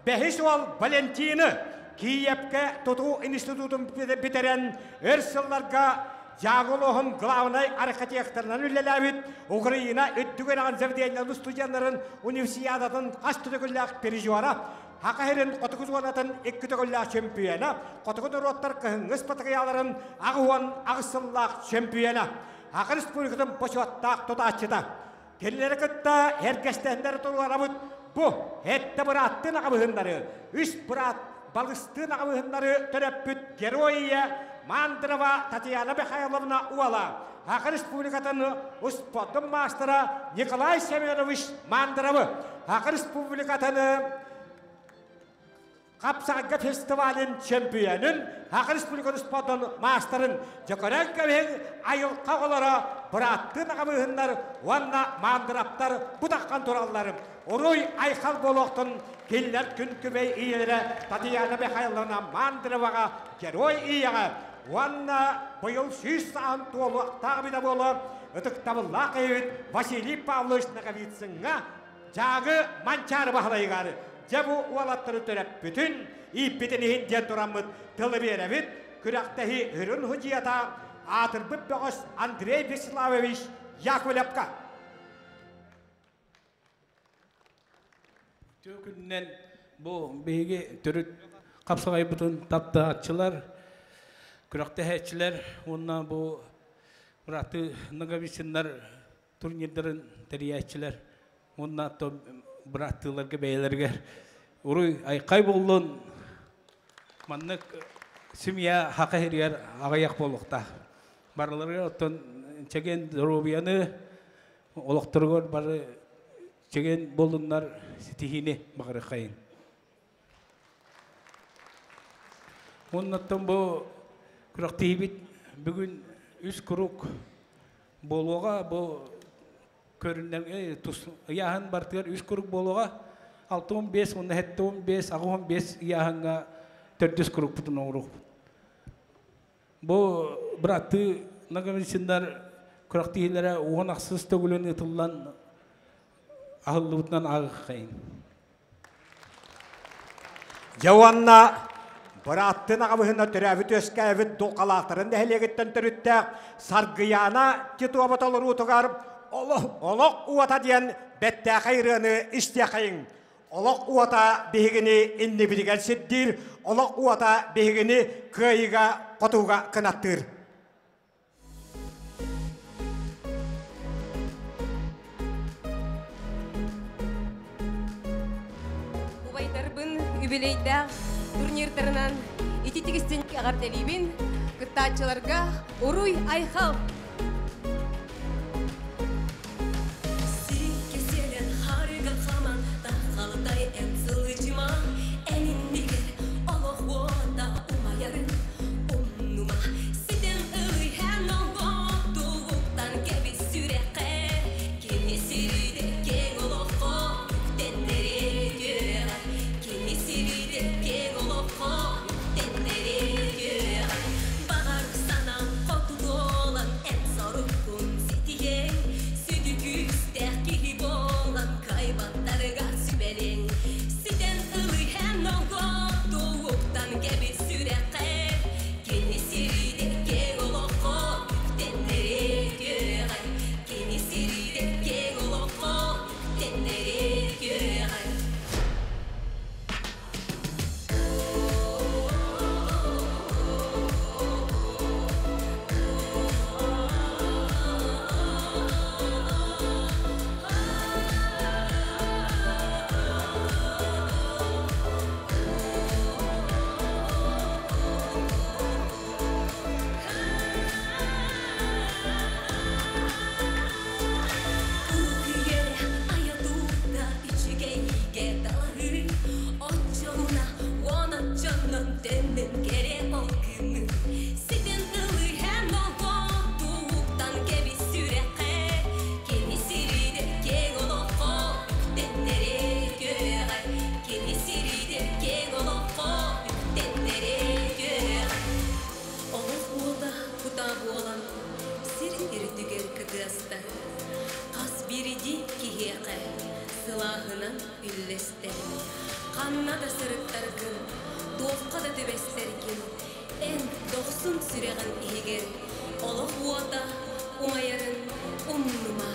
бэһис уол Валентины Киевкэ тутуу институтун бүтэрэн өр сылларга Дьааҥы главнай архитекторынан үлэлээбит Украина үрдүк үөрэҕин заведениеларын студеннарын универсиадатын хас төгүллээх призера, Саха сирин хотугу зонатын икки төгүллээх чемпиона, хотугу норуоттар кыһыҥҥы спартакиаларын 88 сыллаах чемпиона, Саха Республикатын бочуоттаах тутааччыта. Кинилэри кытта эргэстэһиннэри туруорабыт бу эттэ бырааттыын аҕабыһыннары, үс быраат балыстыын аҕабыһыннары төрөппүт герой ийэ Мандрова Татьяна Михайловна уола, Саха Республикатын успуордун маастара Николай Семенович Мандровы, Саха Республикатын Хапсаҕайга фестивалын чемпионун, Саха Республикатын спордун маастарын Дьөкөрөн кэбиһин айылҕа оҕолоро бырааттыы аҕабыыһыннар уонна маандыраптар бутаххан тураллар. Уруй айхал буолуохтун кинилэр күн күбэй ийэлэрэ Татьяна Михайловна Мандроваҕа герой ийэҕэ уонна быйыл 100 сааһын туолуохтаах эбитэ буолуо ытыктабыллаах киһибит Василий Павлович Ноговицыҥҥа Дьааҥы Манчаары Баһылайыгар дьэ бу уолаттары төрөппүтүн, ииппитин иһин диэн тураммыт тылы биэрэбит. Күрэхтэһии үрүн судьуйата аатырбыт бөҕөс Андрей Вячеславович Яковлевка. Үтүө күнүнэн бу биһиги төрүт хапсаҕайбытын таптааччылар, күрэхтэһээччилэр уонна бу бырааттыы Ноговицыннар турнирдарын тэрийээччилэр уонна бырааттыыларга бэйэлэригэр уруй айхай буоллун. Маннык семья хака хиригэр аҕыйах буолуохтаах. Барыларыгар оттон чэгиэн доруобуйаны олохторугар бары чэгиэн буоллуннар ситиһиини баҕарыаххайын. Оннуттан бу күрэхтэһиибит бүгүн үс курук буолуоҕа. Бу көрүннэр тус ыйааһын бартыгар үс курук буолуоҕа. 65 уонна 75, 85 ыйааһыҥҥа төрдүс курукпутун оҥоруохпут. Бу быраттыы Ноговицыннар күрэхтэһиилэрэ уон ахсыс төгүлүн ыытыллан аһыллыбытынан ааҕыаххайын. Дьэ уонна бырааттын аҕабыһына төрөөбүт үөскээбит дулҕалаахтарын нэһилиэгиттэн төрүттээх Саргыйаана Титова толоруутугар Олох уота диэн бэттээхэй ырыаны истиэхэйиҥ. Олох уота биһигини иннибитигэр сирдиир, олох уота биһигини кыайыыга хотууга кынаттыыр. Убайдарбын юбилейдаах турнирдарынан ити тигистин эҕэрдэлиибин. Кыттааччыларга уруй айхал! Сиккиселен харыга хаман таххалтай эн сылдьыма эн иннигэр олох уота умайарын умнума ситэн ылыйан оҕотугуттан кэбис сүрэххэ кини сириде киэҥ олоххо үктэннэри үтүөҕэ кини сириде киэҥ олоххо үктэннэри үтүөҕэ баҕар санаам хоту туолан эн соруккун ситиһиэҥ сүдү күүстээх киһи буолан кыайбаттарыгар сүбэлиэҥ ситэн ылыһан оҕотугуттан кэбис сүрэххэ кини сириде киэҥ олоххо үктэннэри үтүөҕэ кини сириде киэҥ олоххо үктэннэри үтүөҕэ Урук айа-тута үчүгэйгэ талаһыы Оччоҕуна уон оччонон төннөн кэрэ ол күнү Ситэн ылыһан оҕотуттан кэбис сүрэххэ Кини сиридэ киэҥ олоххо үктэннэри үтүөҕэ Кини сиридэ киэҥ олоххо үктэннэри үтүөҕэ Олох уота кутаа буолан сир үрдүгэр кытыаста Хас биирдии киһиэхэ сылааһынан үллэстэр. Ханна да сырыттаргын, туохха да түбэстэргин, эн дохсун сүрэҕин иһигэр олох уота умайарын умнума.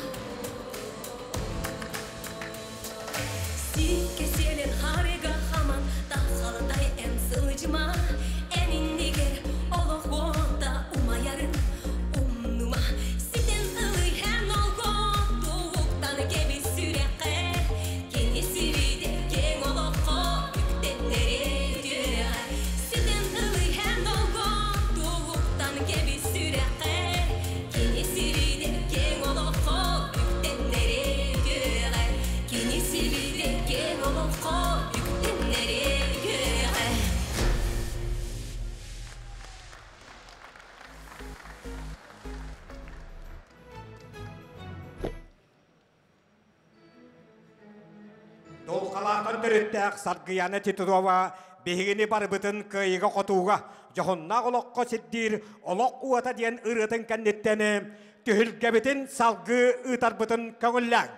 Сикке сиэлин харыга хаман таххалтай эн сылдьыма, эн иннигэр олох уота умайарын умнума. Ситэн ылыйан олготуктан кэбис сүрэххэ, кини сириде киэҥ олоххо үктэннэри үтүөҕэ. Ситэн ылыйан олготуктан кэбис сүрэххэ, кини сириде киэҥ олоххо үктэннэри үтүөҕэ. Кини сириде киэҥ олоххо үктэннэри үтүөҕэ. Дулҕалаахтан төрүттээх Саргыяна Титурова биһигини барыбытын кыайыыга-хотууга, дьоһуннаах олоххо сирдиир Олох уота диэн ырыатын кэнниттэн түһүлгэбитин салгыы ыытарбытын көҥүллээҥ.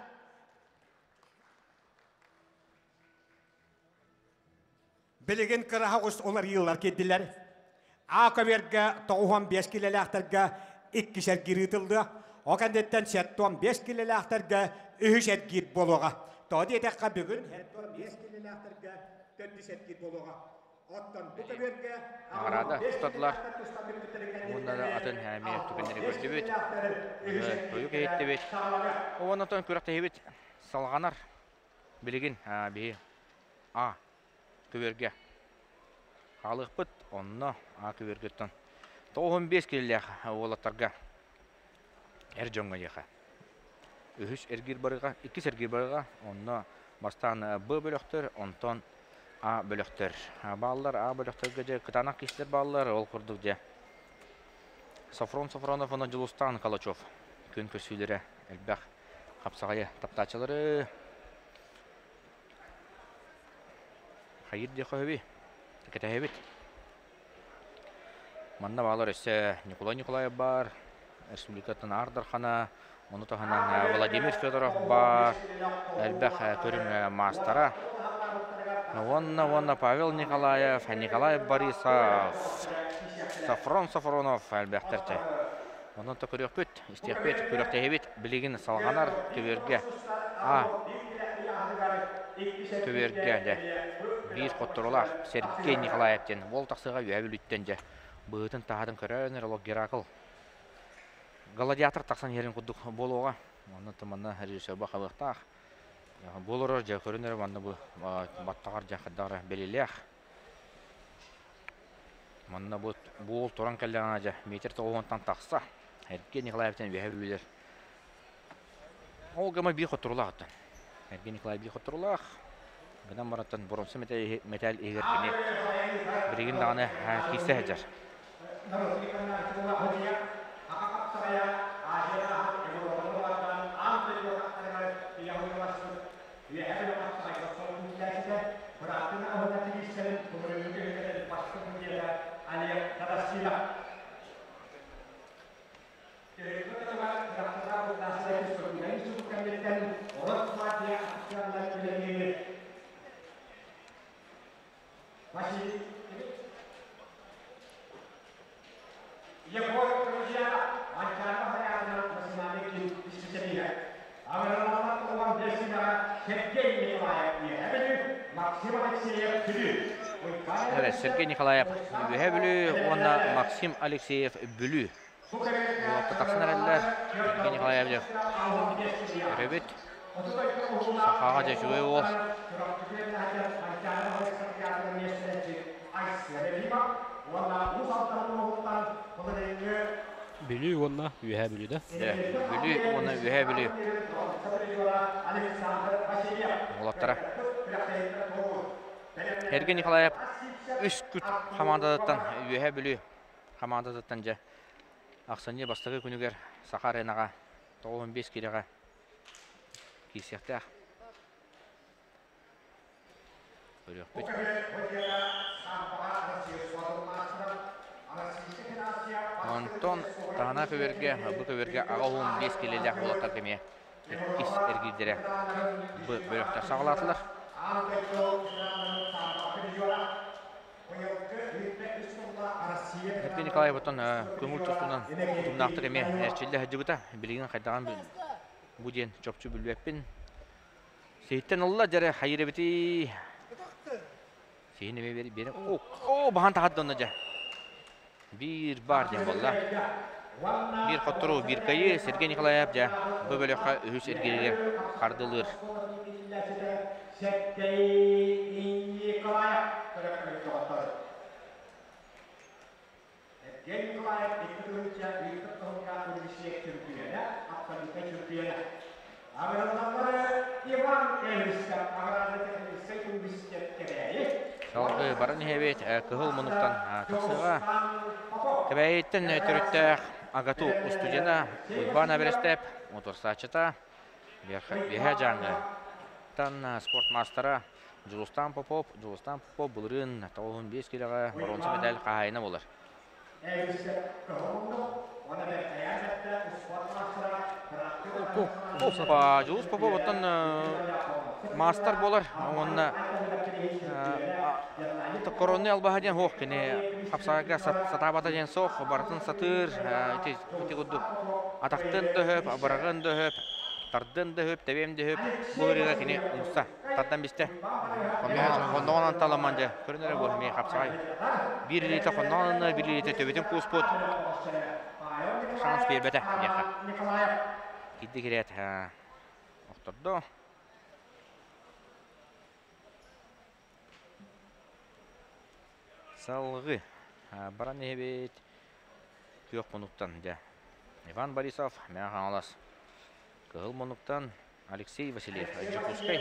Билигин кыраһа оҕус уларыйыылар киирдилэр. А көбүөргэ 95 килэлээхтэргэ иккис эргиир ыытыллыа. Ол кэнниттэн 75 килэлээхтэргэ үһүс эргиир буолуоҕа. Тоҕо диэтэххэ бүгүн 75 килэлээхтэргэ төрдүс эргиир буолуоҕа. Оттон бу көбүөргэ Наҕараада тутатылар. Уонна да атын эмиэ түгэннэри көрдүбүт. Тойук иһиттибит. Уонна күрэхтэһиибит салҕанар. Билигин биһи А көбүөргэ. Хаалыахпыт онно А көбүөргүттэн 95 киилэлээх уолаттарга эр дьоҥҥо диэхэ. Үһүс эргиир барыга, иккис эргиир барыга, онно бастаан Б бөлөхтөр, онтон А бөлөхтөр бааллар. А бөлөхтөргө дьэ кытаанах киһилэр бааллар, ол курдук дьэ Софрон Софронов уонна Дьулустаан Калачев күн көрсүүлэрэ элбэх хапсаҕайы таптааччылары Хайыр диэххэ сөбүй? Кэтэһэбит. Манна баалар өссө Николай Николаев баар, республикаттан Аар Дархана, ону таһынан Владимир Федоров баар, элбэх көрүҥ маастара. Уонна уонна Павел Николаев, Николай Борисов, Софрон Софронов элбэхтэр чэ. Онон то көрүөхпүт, истиэхпит, күрэхтэһиибит билигин салҕанар көбүөргэ А көбүөргэ дьэ биир хотторулаах Сергей Николаев диэн уол тахсыаҕа үөһэ Бүлүүттэн дьэ быһыытын-таһаатын көрөн эрэ олох Геракл гладиатор тахсан иһэрин курдук буолуоҕа. Онно манна режиссерба хабыахтаах. Буолорор дьэ көрөн эрэ манна бу баттаҕар дьэ хайдах эрэ бэлиэлээх. Манна бу буол туран кэллэҕинэ дьэ метр тоҕуһунтан тахса. Эргиэн Николаевтан үөһэ бүлүүлэр. Ол гыма биир хотторулаах оттон. Эргиэн Николаев биир хотторулаах. Гынан барантан боронса мэтээл иһигэр кини билигин даҕаны киирсэ сылдьар. Быраатын аһына тигиссэрин былырыыҥҥы күһүннэрин бастыҥ музейа Олег Тарасилов. Төһөккө тылыгар бырахтара Бурнашев Сокуйан суут кэнниттэн Росгвардия офицерынан үлэлиир. Василий Егор Друзьянов Манчаары Хаһаайынан национальный киин исписэлииһэ. Агрономнар туһугар биэсинэҕэ Сергей Николаев Үөһээ Бүлүү, Максим Алексеев Бүлүү. Сергей Николаев Үөһээ Бүлүү уонна Максим Алексеев Бүлүү. Уолаттар тахсан эрэллэр. Сергей Николаевич көрөбүт. Сахаҕа дьэ үчүгэй уол. Бүлүү уонна Үөһээ Бүлүү да? Бүлүү уонна Үөһээ Бүлүү уолаттара. Эргин Николаев үс күт хамаандатыттан Үөһээ Бүлүү хамаандатыттан дьэ ахсынньы бастакы күнүгэр Саха аренаҕа 95 киилэҕэ киирсиэхтээх. Көрүөхпүт. Онтон таһына көбүөргэ, бу көбүөргэ аҕа уһун 5 киилэлээх уолаттарга эмиэ иккис эргиирдэрэ бу бөлөхтөр саҕалаатылар. Эргин Николаев оттон көҥүл тустуунан утумнаахтык эмиэ эрчиллэ сылдьыбыта. Билигин хайдаҕын бу диэн чопчу билбэппин. Сиһиттэн ылла дьэрэ хайыр эбитий. Сиһин эмиэ биэр биэр. О, о баһан таһат донно дьэ. Биир бар диэн буолла. Биир хотторуу, биир кыайыы Сергей Николаев дьэ бу бөлөххө үһүс эргииригэр хардылыыр. Сергей Николаев Евгений Николаев 2 тыһыынча ыытык туһунга университет чөмпүйүөнэ, абсолютнай чөмпүйүөнэ. Агрономнары Иван Эвристов аграрно-техническэй университет Кэбээйи. Салгыы баран иһэбит Кыһыл муннуктан тахсыаҕа. Кэбээйиттэн төрүттээх АГАТУ устудьуона Уйбаан Эбэрэстэп мотуорсааччыта Биэһэ Дьааҥы тан спорт маастара Дьулустаан Попов, Дьулустаан Попов былырыын 95 киилэҕэ боруонса мэтээл хаһаайына буолар. Опа, Дьулус Попов оттон маастар буолар уонна коронный албаһа диэн суох кини хапсаҕайга сатаабата диэн суох барытын сатыыр ити ити курдук атахтын да өһөп абыраҕын да өһөп тардын да өһөп тэбиэм да өһөп бу ырыаға кини умса тардан бистэ. Хонноҕунан таламан дьэ, көрүн эрэ бу эмиэ хапсаҕай. Биир илиитэ хонноҕунан, биир илиитэ төбөтүн кууспут. Шанс биэрбэтэ диэххэ. Киирди кирээт охтордо. Салгыы баран иһэбит күөх муннуктан дьэ Иван Борисов Мэҥэ Хаҥалас кыһыл муннуктан Алексей Васильев Дьокуускай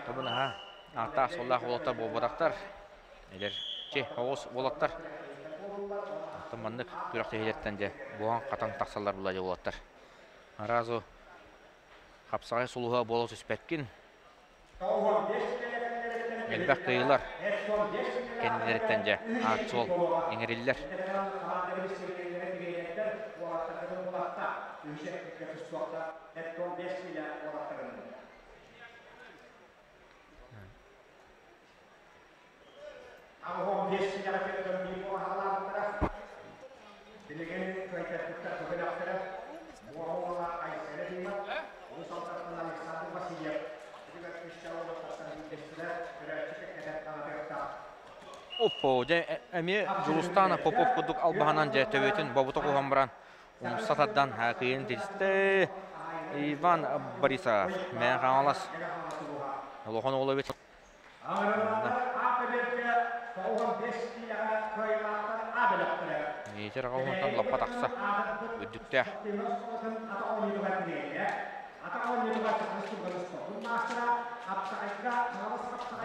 Тобунаһа ааттаах суоллаах уолаттар буолбатахтар эдэр чи оҕус уолаттар оттон маннык күрэхтэһиилэртэн дьэ буһан-хатан тахсаллар була дьэ уолаттар Аразу хапсаҕай сулуһа буола түспэккин Элбэх кыайыылар кэннилэриттэн дьэ аат-суол иҥэриллэр. Оппо, дьэ эмиэ Дьулустаана Попов курдук албаһынан дьэ төбөтүн бобута куһан баран умса тардан кыйын тилистэ Иван Борисов Мэҥэ Хаҥалас Олохон уола эбит. Метр аҕалыттан лаппа тахса үрдүктээх.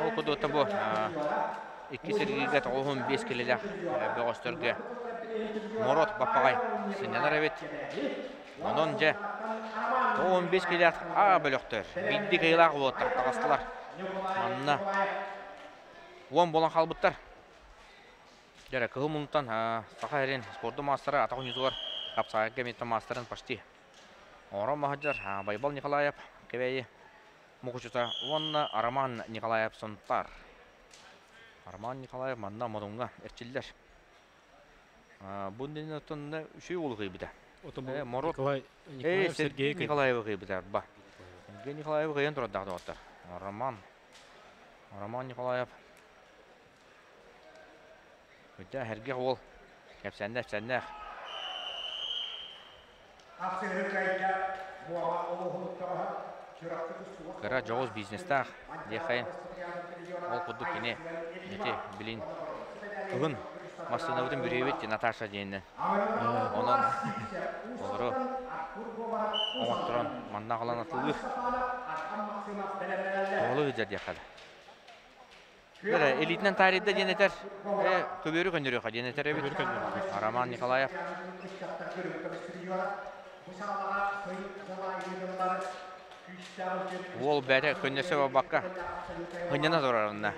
Ол курдук бу икки сиргигэ 95 килэлээх бөҕөстөргө Морот Баппаҕай сынньанар эбит. Онон дьэ 15 килэлээх А бөлөхтөр биирдии кыайыылаах уолаттар таҕыстылар. Манна уон буолан хаалбыттар. Дьэ кыһыл муннуттан Саха сирин спордун маастара атах оонньуутугар хапсаҕайга эмиэ маастарын почти оҥорон маһыдьар Байбал Николаев Кэбээйи Мукучута уонна Роман Николаев Сунтаар. Роман Николаев манна Модуҥҥа эрчиллэр. Бу иннинэ оттон үчүгэй уолу кыайбыта. Морот Николай Николаев Сергей Николаевы кыайбыта. Ба. Сергей Николаевы кыайан турардаах доҕоттор. Роман Роман Николаев Бүтэ сэргэх уол кэпсээннээх кэпсээннээх. Кыра дьоҕус бизнестаах диэххэйин. Ол курдук кини ити билин кыһын массыынабытын бүрүйэбит Наташа диэнинэн. Онон олору оҥотторон манна аҕалан атылыыр. Оҕолу сылдьар диэххэ да. Эрэ илиитинэн таарыйда диэн этэр. Э, көбүөрү көннөрүөххэ диэн этэр эбит. Роман Николаев. Уол бэйэтэ көннөсө барбакка ынньана турар онно.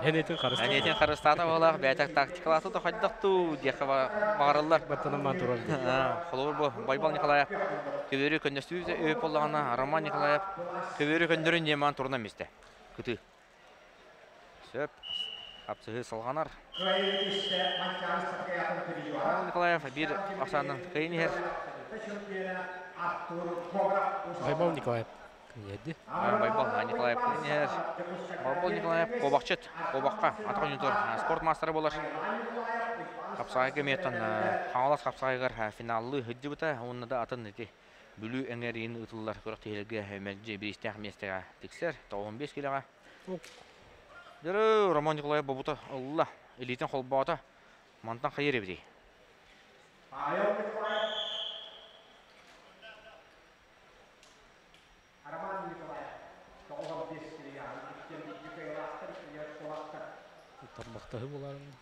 Энэтин харыстаата. Энэтин харыстаата буолаах бэйэтэ тактикалаата да хайдах дуу диэххэ баҕарыллар. Баттанамаан турар. Холобур бу Байбал Николаев көбүөрү көннөстүү өйүп буоллаҕына Роман Николаев көбүөрү көннөрүн диэн маан турунан мистэ. Кытыы. Сөп. Хапсыһыы салҕанар. Павел Николаев биир ахсаанынан кыайан иһэр. Байбал Николаев кыайды. Байбал Николаев кыайан иһэр. Байбал Николаев куобахчыт. Куобахха атах оонньуутугар спорт маастара буолар. Хапсаҕайга эмиэ Хаҥалас хапсаҕайыгар финаллыы сылдьыбыта уонна да атын ити Бүлүү эҥэриин ыытыллар күрэхтэһиилэргэ мэлдьи бириистээх миэстэҕэ тиксэр. 95 килэҕэ. Дөрөө, Роман Николаев бобута ылла, илиитин холбоото. Мантан хайыр эбитий? Тарбахтаһы буларын.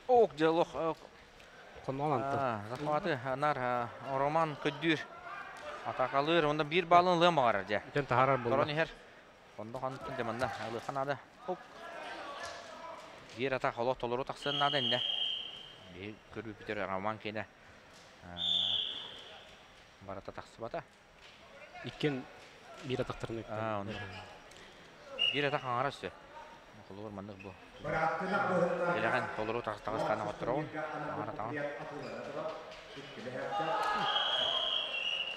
Ок дьолох Хонноон Захваты нар Роман көддүүр атакалыыр онда биир баалын ылыан баҕарар дьэ. Бүтэн таһаарар буолла. Торон иһэр. Ондо хантан дьэ манна ылыахха наада. Оп. Биир атах олох толору тахсыан наада иннэ. Биһи көрүүпүтэр Роман киэнэ барыта тахсыбата. Иккин биир атахтарын онно. Биир атах аҥара өссө. Холобур маннык бу. Илэҕин толору таҕыстаан оттороҕун. Аҥара таҕын.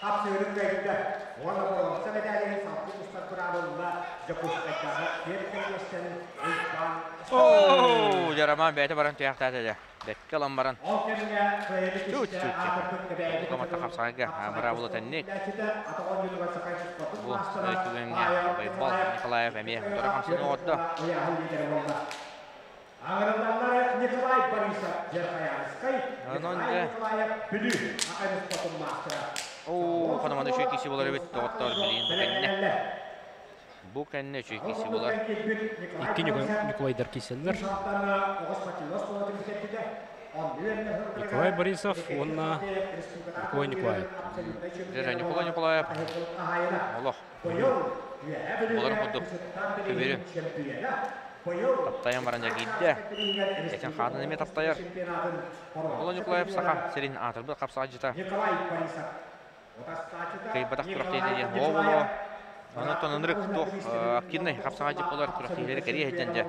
Хапсыырын кыайда уонна боруонса мэдээлин салгыы устар быраабылла Дьокуускайдааҕы киэр кэллиэстэн Уйбаан Оо, Жараман бэйэтэ баран туйахтаата дьэ. Бэккэ ылан баран. Ол кэмҥэ кыайыны Чуть түстэ чуть аатырбыт Кэбээйи Комата Кытылын хапсаҕайга быраабыла тэнник. атах оонньуутугар Сахай спортун Бу маастара түгэҥҥэ Павел Байбал Николаев Николаев эмиэ утары хамсаныы оҕотто. ыйааһын лидерэ буолла. Аҕырыллаллар Николай Борисов Верхоянскай, Онон Николай дьэ Николаев Бүлүү Акай спортун маастара. Оо, хономаны үчүгэй киси болар эбит доҕоттор билигин бу кэннэ. Бу кэннэ үчүгэй киси болар. Икки Николайдар киирсэллэр. Николай Борисов уонна Николай Николаев. Дьэ, Николай Николаев олох боларын курдук көбүрү таптайан баран дьэ киирдэ. Этин хаатын эмиэ таптайар. Николай Николаев саха сирин аатырбыт хапсаҕайдьыта. Кыайбатах күрэхтэһиитэ диэн оо боло. Онтон ынырык туох активнай хапсаҕайдьыт болар күрэхтэһиилэри кэрийэ сылдьан дьэ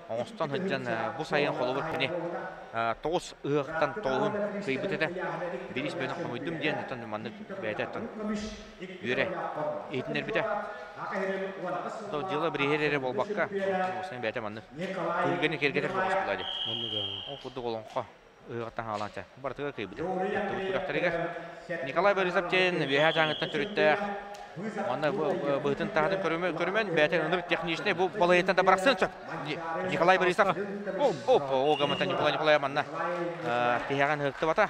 оҥостон сылдьан бу сайын холобур кини тоҕус ыһыахтан тоҕуһун кыайбыт этэ. Биирис бөөнө хомуйдум диэн оттон маннык бэйэтэ оттон үөрэ иһитиннэрбитэ. То дьыала бирииһэр эрэ буолбакка, осен бэйэтэ маннык түһүлгэни киэргэтэр соҕус буолла дии. Ол курдук олоҥхо ыһыаҕыттан хаалаачча барытыгар кыайбыта. Кыттыбыт күрэхтэригэр Николай Борисов диэн Үөһээ Дьааҥыттан төрүттээх манна быһытын таһатын көрүмэн бэйэтэ ынырык техничный бу балайыттан да барахсын сөп. Николай Борисов оп ол гаммата Николай Николаев манна тиһэҕин ыһыктыбата.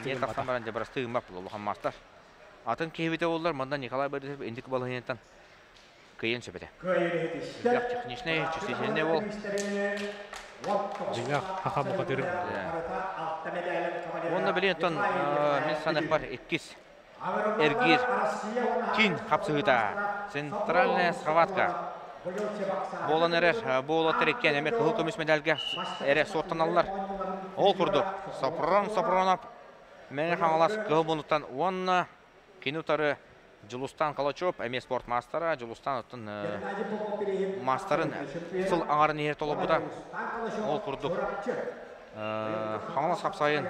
Иннин тахсан баран дьэ бырастыы гыммат буолла улахан маастар. Атын киһибитэ буоллар манна Николай Борисов инник балаһыйантан кыайыан сөп этэ. Сүрдээх техничный, чувствительный уол. Дьиҥэ хаха бухатыр. Уонна билин оттон мин саныахпар иккис эргиир киин хапсыһыыта центральная схватка буолан эрэр буолаттар иккиэн эмиэ кыһыл көмүс медальга эрэ суоттаналлар. Ол курдук Сопрон Сопронов Мэҥэ Хаҥалас кыһыл муннуктан уонна кини утары Дьулустаан Калачев эмиэ спорт маастара, Дьулустаан оттон маастарын сыл аҥарын иһэр толорбута. Ол курдук Хаҥалас хапсайын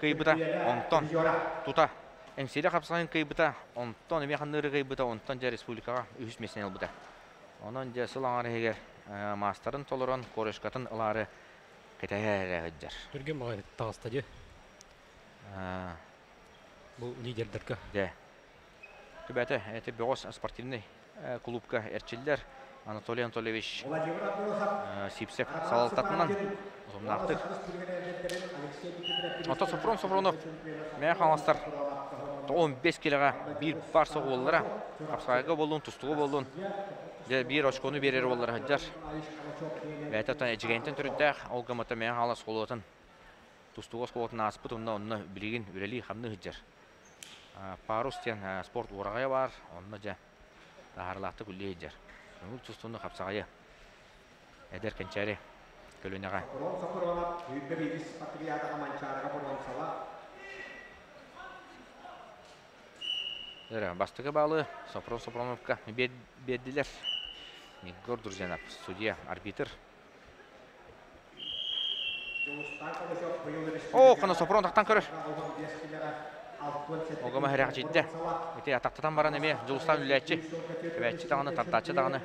кыйбыта, онтон тута Эҥсиэли хапсайын кыйбыта, онтон эмиэ ханныыры кыйбыта, онтон дьэ республикаҕа үһүс миэстэни ылбыта. Онон дьэ сыл аҥар иһигэр маастарын толорон, корешкатын ылаары кэтэһэ эрэ сылдьар. Түргэн баҕайы таҕыста дии. Бу лидердэргэ. Дьэ. Түбэтэ, эти бөҕөс спортивный клубка эрчиллэр Анатолий Анатольевич Сипсев салалтатынан утумнаахтык. Ото Сопрон Сопронов Мэҥэ Хаҥаластар 15 килоҕа биир бар соҕуоллара хапсаҕайга буоллун, тустууга буоллун дьэ биир очкону биэрэр уоллара сылдьар. Бэйэтэ оттон Эдьигээнтэн төрүттээх, ол гыммата Мэҥэ Хаҥалас оскуолатын тустууга оскуолатын ааспыт онно онно билигин үлэлии-хамныы сылдьар. Парус диэн спорт уораҕайа баар, онно дьэ таһаарылаахтык үлэлии сылдьар. Көҥүл тустууну хапсаҕайы эдэр кэнчээри көлүөнэҕэ. Бастакы баалы Сопрон Сопроновка биэрдилэр. Егор Друзьянов, судья, арбитр. Оо, хоно Сопрон тахтан көрөр. Огома хэрэхчийдэ. Ити атахтатан баран эмиэ Дьулустаан үлээччи. Тэбээччи даҕаны, тардааччы даҕаны.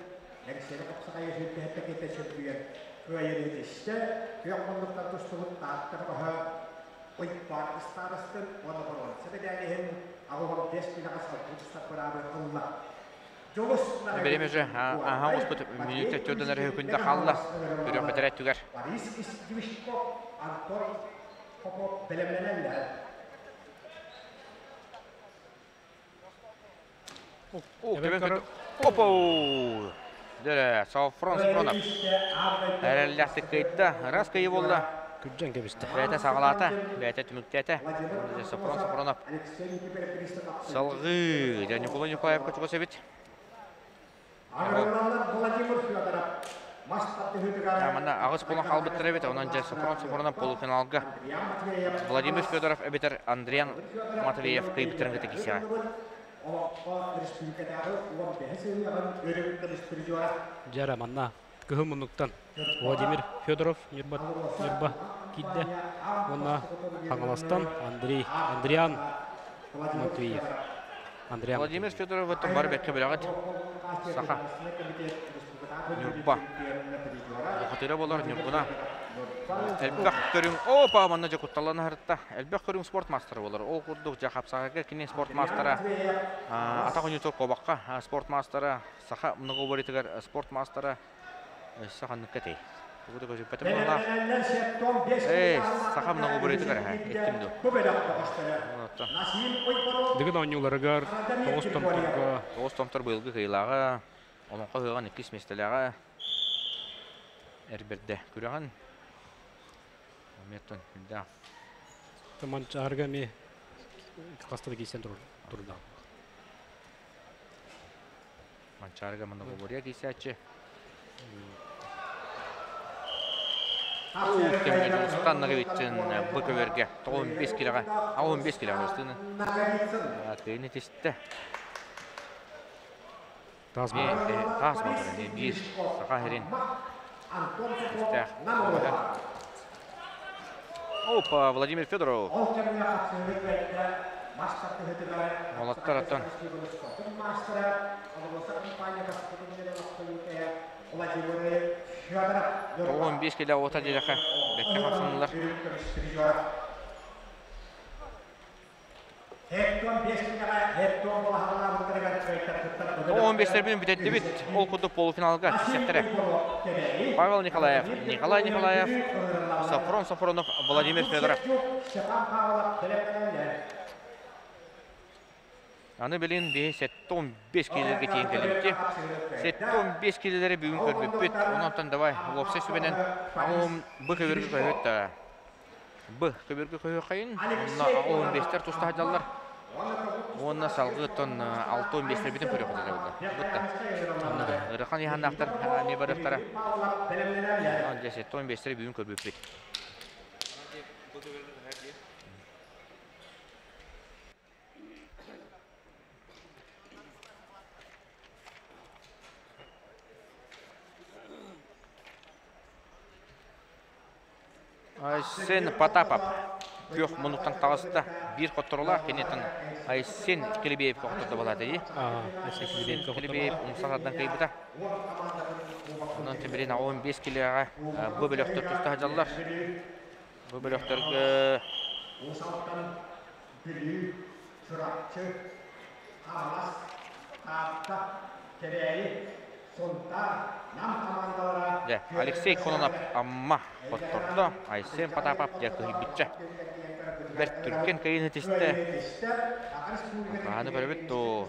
Бириэмэ уже аһа оҕуспут мүнүүтэ төрдөн эрэ күндэ хаалла. Көрүөх бэтэрээ түгэр. Опа! Дөрө, Софрон Сопронов. Эрэллээхтик кыайда. Раз кыайыы буолла. Күрдьэн кэбистэ. Бэйэтэ саҕалаата, бэйэтэ түмүктээтэ. Сопрон Сопронов. Салгыы. Дьэ, Николай Николаевка чугас эбит. Манна аҕыс буолан хаалбыттар эбит. Онон дьэ Сопрон Сопронов полуфиналга Владимир Федоров эбэтэр Андриан Матвеев кыайбыттарын кытта киирсиэҕэ. Дьэ манна кыһыл муннуктан Владимир Федоров Ньурба, Ньурба киирдэ уонна Хаҥаластан Андрей Андриан Матвеев. Андрей Владимир Федоров оттон бары бэккэ билэҕит. Саха. Ньурба. Бухатыыра буолар Ньургуна. Элбэх көрүҥ, опа, манна дьэ кутталлан аһарытта. Элбэх көрүҥ спорт маастара буолар. Ол курдук дьэ хапсаҕайга кини спорт маастара, атах оонньуутугар куобахха спорт маастара, саха многоборьетыгар спорт маастара, Өссө ханныкка этэй? Тугу да көтүппэтим быһыылаах. Ээ, саха многоборьетыгар эһэ, эттим дуо? Оттон. Дыгын оонньууларыгар тоҕус томторго Тоҕус томтор быйылгы кыайыылааҕа, Олоҥхо ыһыаҕын иккис миэстэлээҕэ эр бэрдэ күрэҕин. Эмиэ оттон Манчаарыга эмиэ хаста да киирсэн турда. Манчаарыга многоборье киирсээччи. Кэмҥэ Дьулустан Ноговицын бу көбөргө 95 килэҕэ 15 килэҕэ ыстыыны кыайын итистэ. Таас таас батыр биир саха сирин күүстээх Опа, Владимир Федоров. Уолаттар оттон 95 килэ уота диэхэ бэккэ хамсанылар. 15-тербин бүтэрдибит. Ол курдук полуфиналга тиксэхтэрэ. Павел Николаев, Николай Николаев, Софрон Софронов, Владимир Федоров. Аны билин биһи 75 килелерге тиийэн кэллибит. 75 килелери бүгүн көрбүппүт. Онон давай уопсай сүбэнэн бу көбүргү көһүт Б көбүргө көһүөххэйин, онно 15-тэр туста сылдьаллар. Уонна салгыы оттон 6-15-тэрбитин көрүөххэ буолла. Бутта. Ыарахан ыйаһаннаахтар эмиэ барыахтара. Онон дьэ 75-тэри бүгүн көрбүппүт. Айсен Потапов күөх муннуктан таҕыста. Биир хотторулаах киниттэн Айсен Килибеев хоттордо балаата дии. Айсен Килибеев Килибеев умса тардан кыйбыта. Онон Тимирин 15 килоҕа бу бөлөхтөр туста сылдьаллар. Бу бөлөхтөргө Бүлүү, Чурапчы, Хаҥалас, Таатта, Кэбээйи, Сунтаар, Нам хамаандалара Дьэ, Алексей Кононов Амма хоттордо, Айсен Потапов дьэ кыһыйбычча. Бэрт түргэн кыайыыны тистэ. Хаһаны көрөбүт дуу?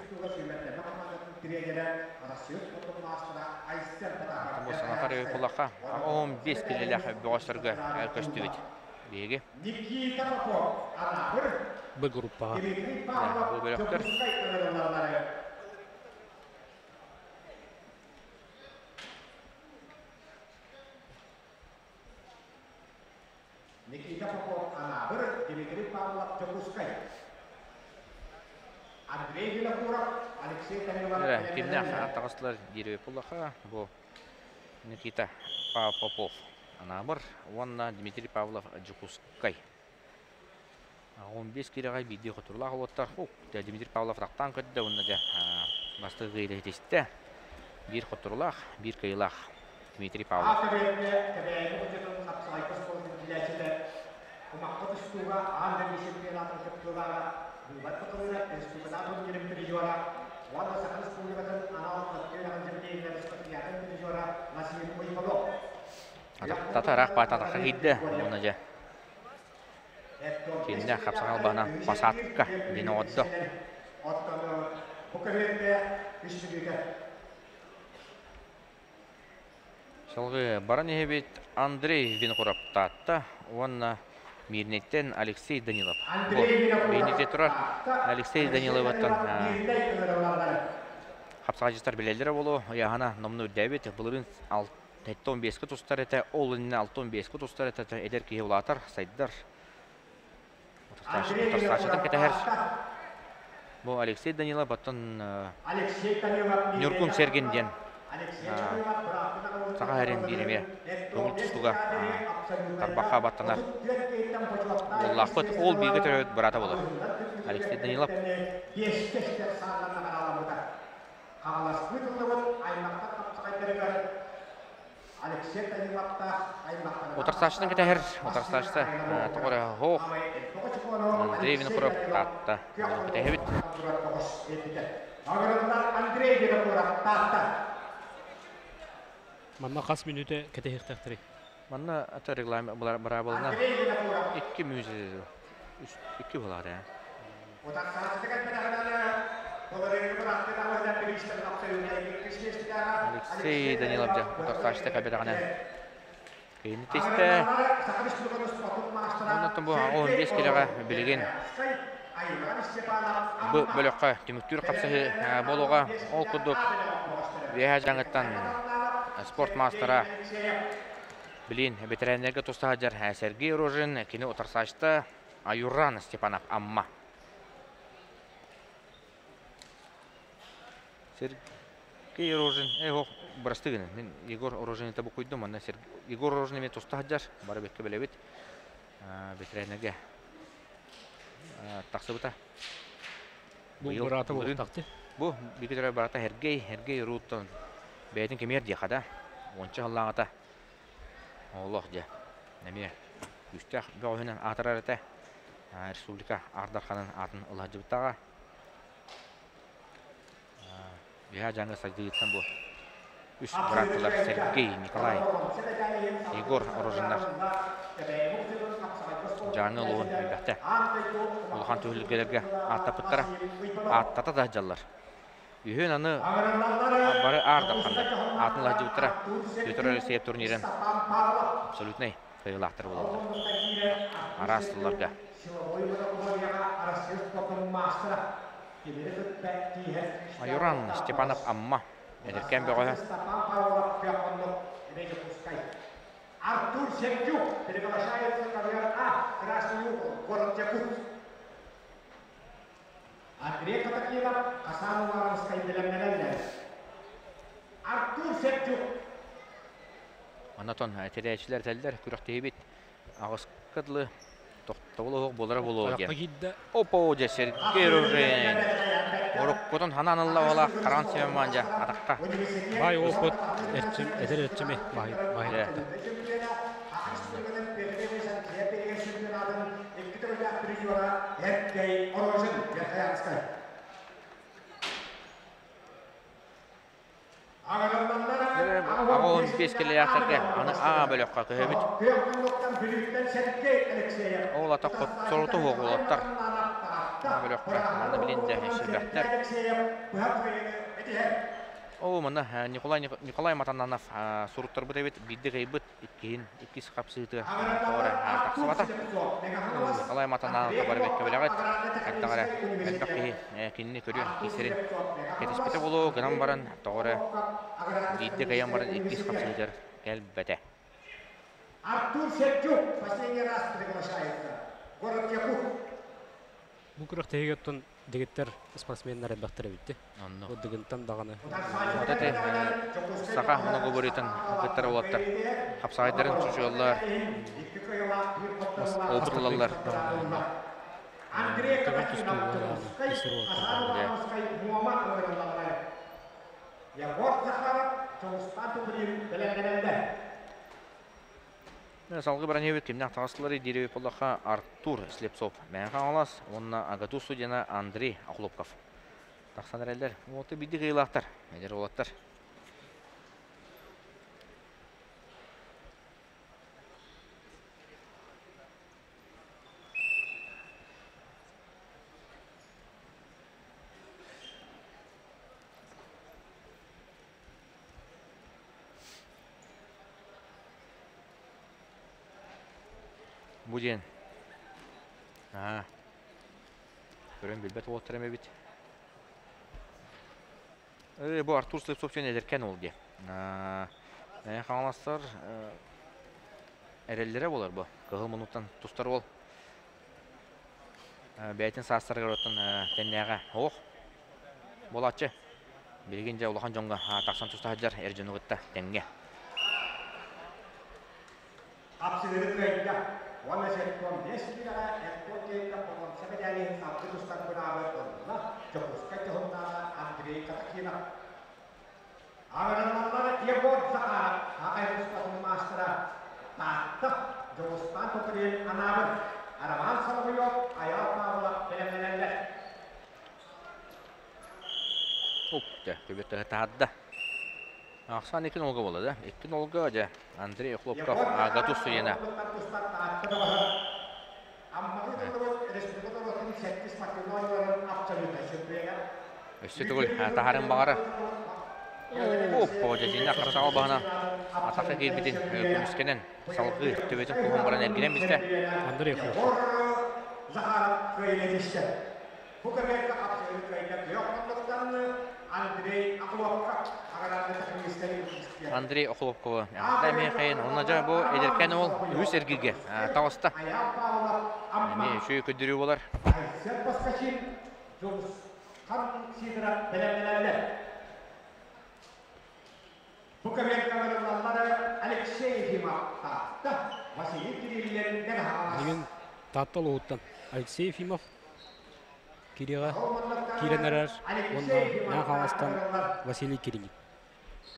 Бу санатар кулаха 15 килэлээх бөҕөстөргө көстүбүт. Биһиги. Никита Попов, Анаабыр, Б группаҕа. Дмитрий Павлов, Бу бөлөхтөр. Дьокуускай ыҥырыллаллары. Никита Попов, Анаабыр, Дмитрий Павлов, Дьокуускай. Андрей Винокуров, Алексей Данилов, Эрэ, кимнээх таҕыстылар диир буллаха бу Никита Попов Анаабыр уонна Дмитрий Павлов Дьокуускай. 15 кирэҕэ биирдии хотурлаах уолаттар. Дмитрий Павлов тахтаан көрдө уонна дьэ бастакы кыайыыны ситистэ. Биир хотурлаах, биир кыайыылаах Дмитрий Павлов. Кэбээйигэ Кэбээйи музейтын хапсаҕайга оскуолатын иитиллээччитэ, Кумахха тустууга аан дойду чемпионатын кыттыылааҕа, быыбар кытылыыра республикатааҕы турнирын призера уонна Саха Республикатын анал үөрэҕин дьэбидиэйинэн спартакиадатын призера Насим Уйбанов. Тата ыраах баататахха киирдэ уонна дьэ кининэ хапсаҕай албаһынан посадка диэн оҕордо. Оттон бу көһүөттэ үс мүнүүтэ. Салгыы баран иһэбит Андрей Винокуров Таатта уонна Мирнэйтэн Алексей Данилов. Бу Мирнэйгэ турар Алексей Даниловыттан хапсаҕайдьыттар билэллэрэ буолуо. Ыйааһына номнуо үрдээбит. Былырыын 75-ка тустар этэ, ол иннинэ 65-ка тустар этэ. Эдэр киһи улаатар, сайдар. Утарсааччытын кэтэһэр. Бу Алексей Данилов оттон Ньургун Сергин диэн Саха сирин биир эмиэ көҥүл тустууга тарбахха баттанар уоллаахпыт. Ол бииргэ төрөөбүт быраата буолар. Алексей Данилов. Утарсааччытын кэтэһэр, утарсааччыта тоҕо эрэ оһох Андрей Винокуров Таатта. Кэтэһэбит. Манна хас мүнүүтэ кэтэһиэхтээхтэрий? Манна ата регламент быраабылынан 2 мүнүүтэ 2 буолар ээ. Алексей Данилов дьэ утарсааччыта кэбирэҕинэн киһини тистэ. Оннуттан бу 15 килэҕэ билигин бу бөлөххө түмүктүүр хапсыһыы буолуоҕа. Ол курдук Үөһээ Дьааҥыттан спорт маастара билин бэтэрээннэргэ туста сылдьар Сергей Рожин, кини утарсааччыта Аюран Степанов Амма. Сергей Рожин, ох, бырастыы гынан, мин Егор Рожин это букуйдум, манна Егор Рожин эмиэ туста сылдьар, бары бэккэ билэбит. Бэтэрээннэргэ тахсыбыта. Бу быраата буолтахты. Бу биир барата Сергей, Сергей Руттан бэйэтин кимиэр диэхэ да, уонча сыллааҕыта олох дьэ эмиэ күүстээх бөҕөһүнэн аатырар этэ. Республика Аар Дарханын аатын ыла сылдьыбыттааҕа. Үөһээ Дьааҥы сайдыытыттан бу үс бырааттылар Сергей, Николай, Егор Рожиннар Дьааҥы улууһун элбэхтэ улахан түһүлгэлэргэ ааттаппыттара, ааттата да сылдьаллар. Үһүн аны бары Аар Дарханнар аатын ыла сылдьыбыттара Петр Алексеев турнирын абсолютнай кыайыылаахтар буолаллар. Араас сылларга. Аюран Степанов Амма эдэркээн бөҕөһө. Артур Сердюк приглашается ковер А, Красный угол, город Якутск. Андрей Катакинов, Хасан Уваровскай бэлэмнэнэллэр. Артур Сердюк. Онотон тэрээччилэр этэллэр, күрэхтэһиибит аҕыска дылы тохтобул оһох буолара буолуо диэн. Опа, дьэ, Сергей Ружин. Уруккутун ханан ылла ола Каран Семен дьэ, атахха. Бай опыт эрчим, эдэр эрчими баһый баһый. 85 килэлээхтэргэ аны А бөлөххө көһөбүт. Ол ата хотторуту уолаттар А бөлөххө манна билин да элбэхтэр. Оо, манна Николай Николай Матананов суруттарбыт эбит, биирдэ кыайбыт, иккиһин иккис хапсыытыгар тоҕо эрэ тахсыбата. Николай Матананов бары бэккэ билэҕит. Хайдах эрэ элбэх киһи кинини көрүөн киирсэрин кэтэспитэ буолуо гынан баран тоҕо эрэ биирдэ кыайан баран иккис хапсыытыгар кэлбэтэ. Артур Сердюк последний раз приглашается. Город Якут. Бу күрэхтэһиигэ оттон дэгиттэр спортсменнар элбэхтэр эбитти. Онно. Бу Дыгынтан даҕаны. Вот эти саха многоборьетын кыттар уолаттар хапсаҕайдарын чучуоллар, опытлаллар. Көмөн тустуу даҕаны кисир уолаттар. Егор Захаров Чоҕустаан турнирын бэлэмнэнэллэр. Салгыы баран кимнээх таҕыстылар диир буоллахха Артур Слепцов Мэҥэ Хаҥалас уонна АГАТУ студена Андрей Охлопков тахсан эрэллэр. Уотту биирдик кыайыылаахтар, эдэр уолаттар. Бу диэн аа көрөн билбэт уолаттар эбит. Э, бу Артур Слепцов диэн эдэркээн уол диэ. Мэҥэ Хаҥаластар эрэллэрэ буолар бу. Кыһыл муннуктан тустар уол. Бэйэтин саастарыгар оттон тэннээҕэ оһох буолааччы. Билигин дьэ улахан дьоҥҥо тахсан туста сылдьар эр дьону кытта тэҥҥэ. Хапсыһыыры кыайда. Уонна 75 киилэҕэ Антон Терехов боруонса мэдээлиһин салгыы тустар быраабы ылла Дьокуускай дьоһуннааҕа Андрей Катакинов. Аҕыраллар Егор Захаров аҕай тустатын маастара Таатта Дьулустаан Токарин анаабыт Роман Соловьев Айаал Павлов бэлэмнэнэллэр. Уп, дьэ, көбүт таһаарда. Ахсаан икки нолга буолла да? Икки нолга дьэ Андрей Охлопков Агату Суена. Өссө төгүл таһарын баҕара. Оппо, дьэ дьиҥнээх хапсаҕал баһына атака киирбитин көмүскэнэн салгыы төбөтүн куһун баран эргинэн бистэ. Андрей Охлопков. Захаров кыайыыны тистэ. Бу кэмҥэ хапсыһыы кыайда күөх муннуктан Андрей Охлопков Андрей Охлопковы эҕэрдэ эмиэ Онно дьэ бу эдэркээн уол үһүс эргииргэ таҕыста. Эмиэ үчүгэй көрдөрүү буолар. Бу кэмҥэ Алексей Ефимов Таатта Василий Кириллин Билигин Таатта улууһуттан Алексей Ефимов Кириҕэ киирэн эрэр уонна Мэҥэ Хаҥаластан Василий Кириллин.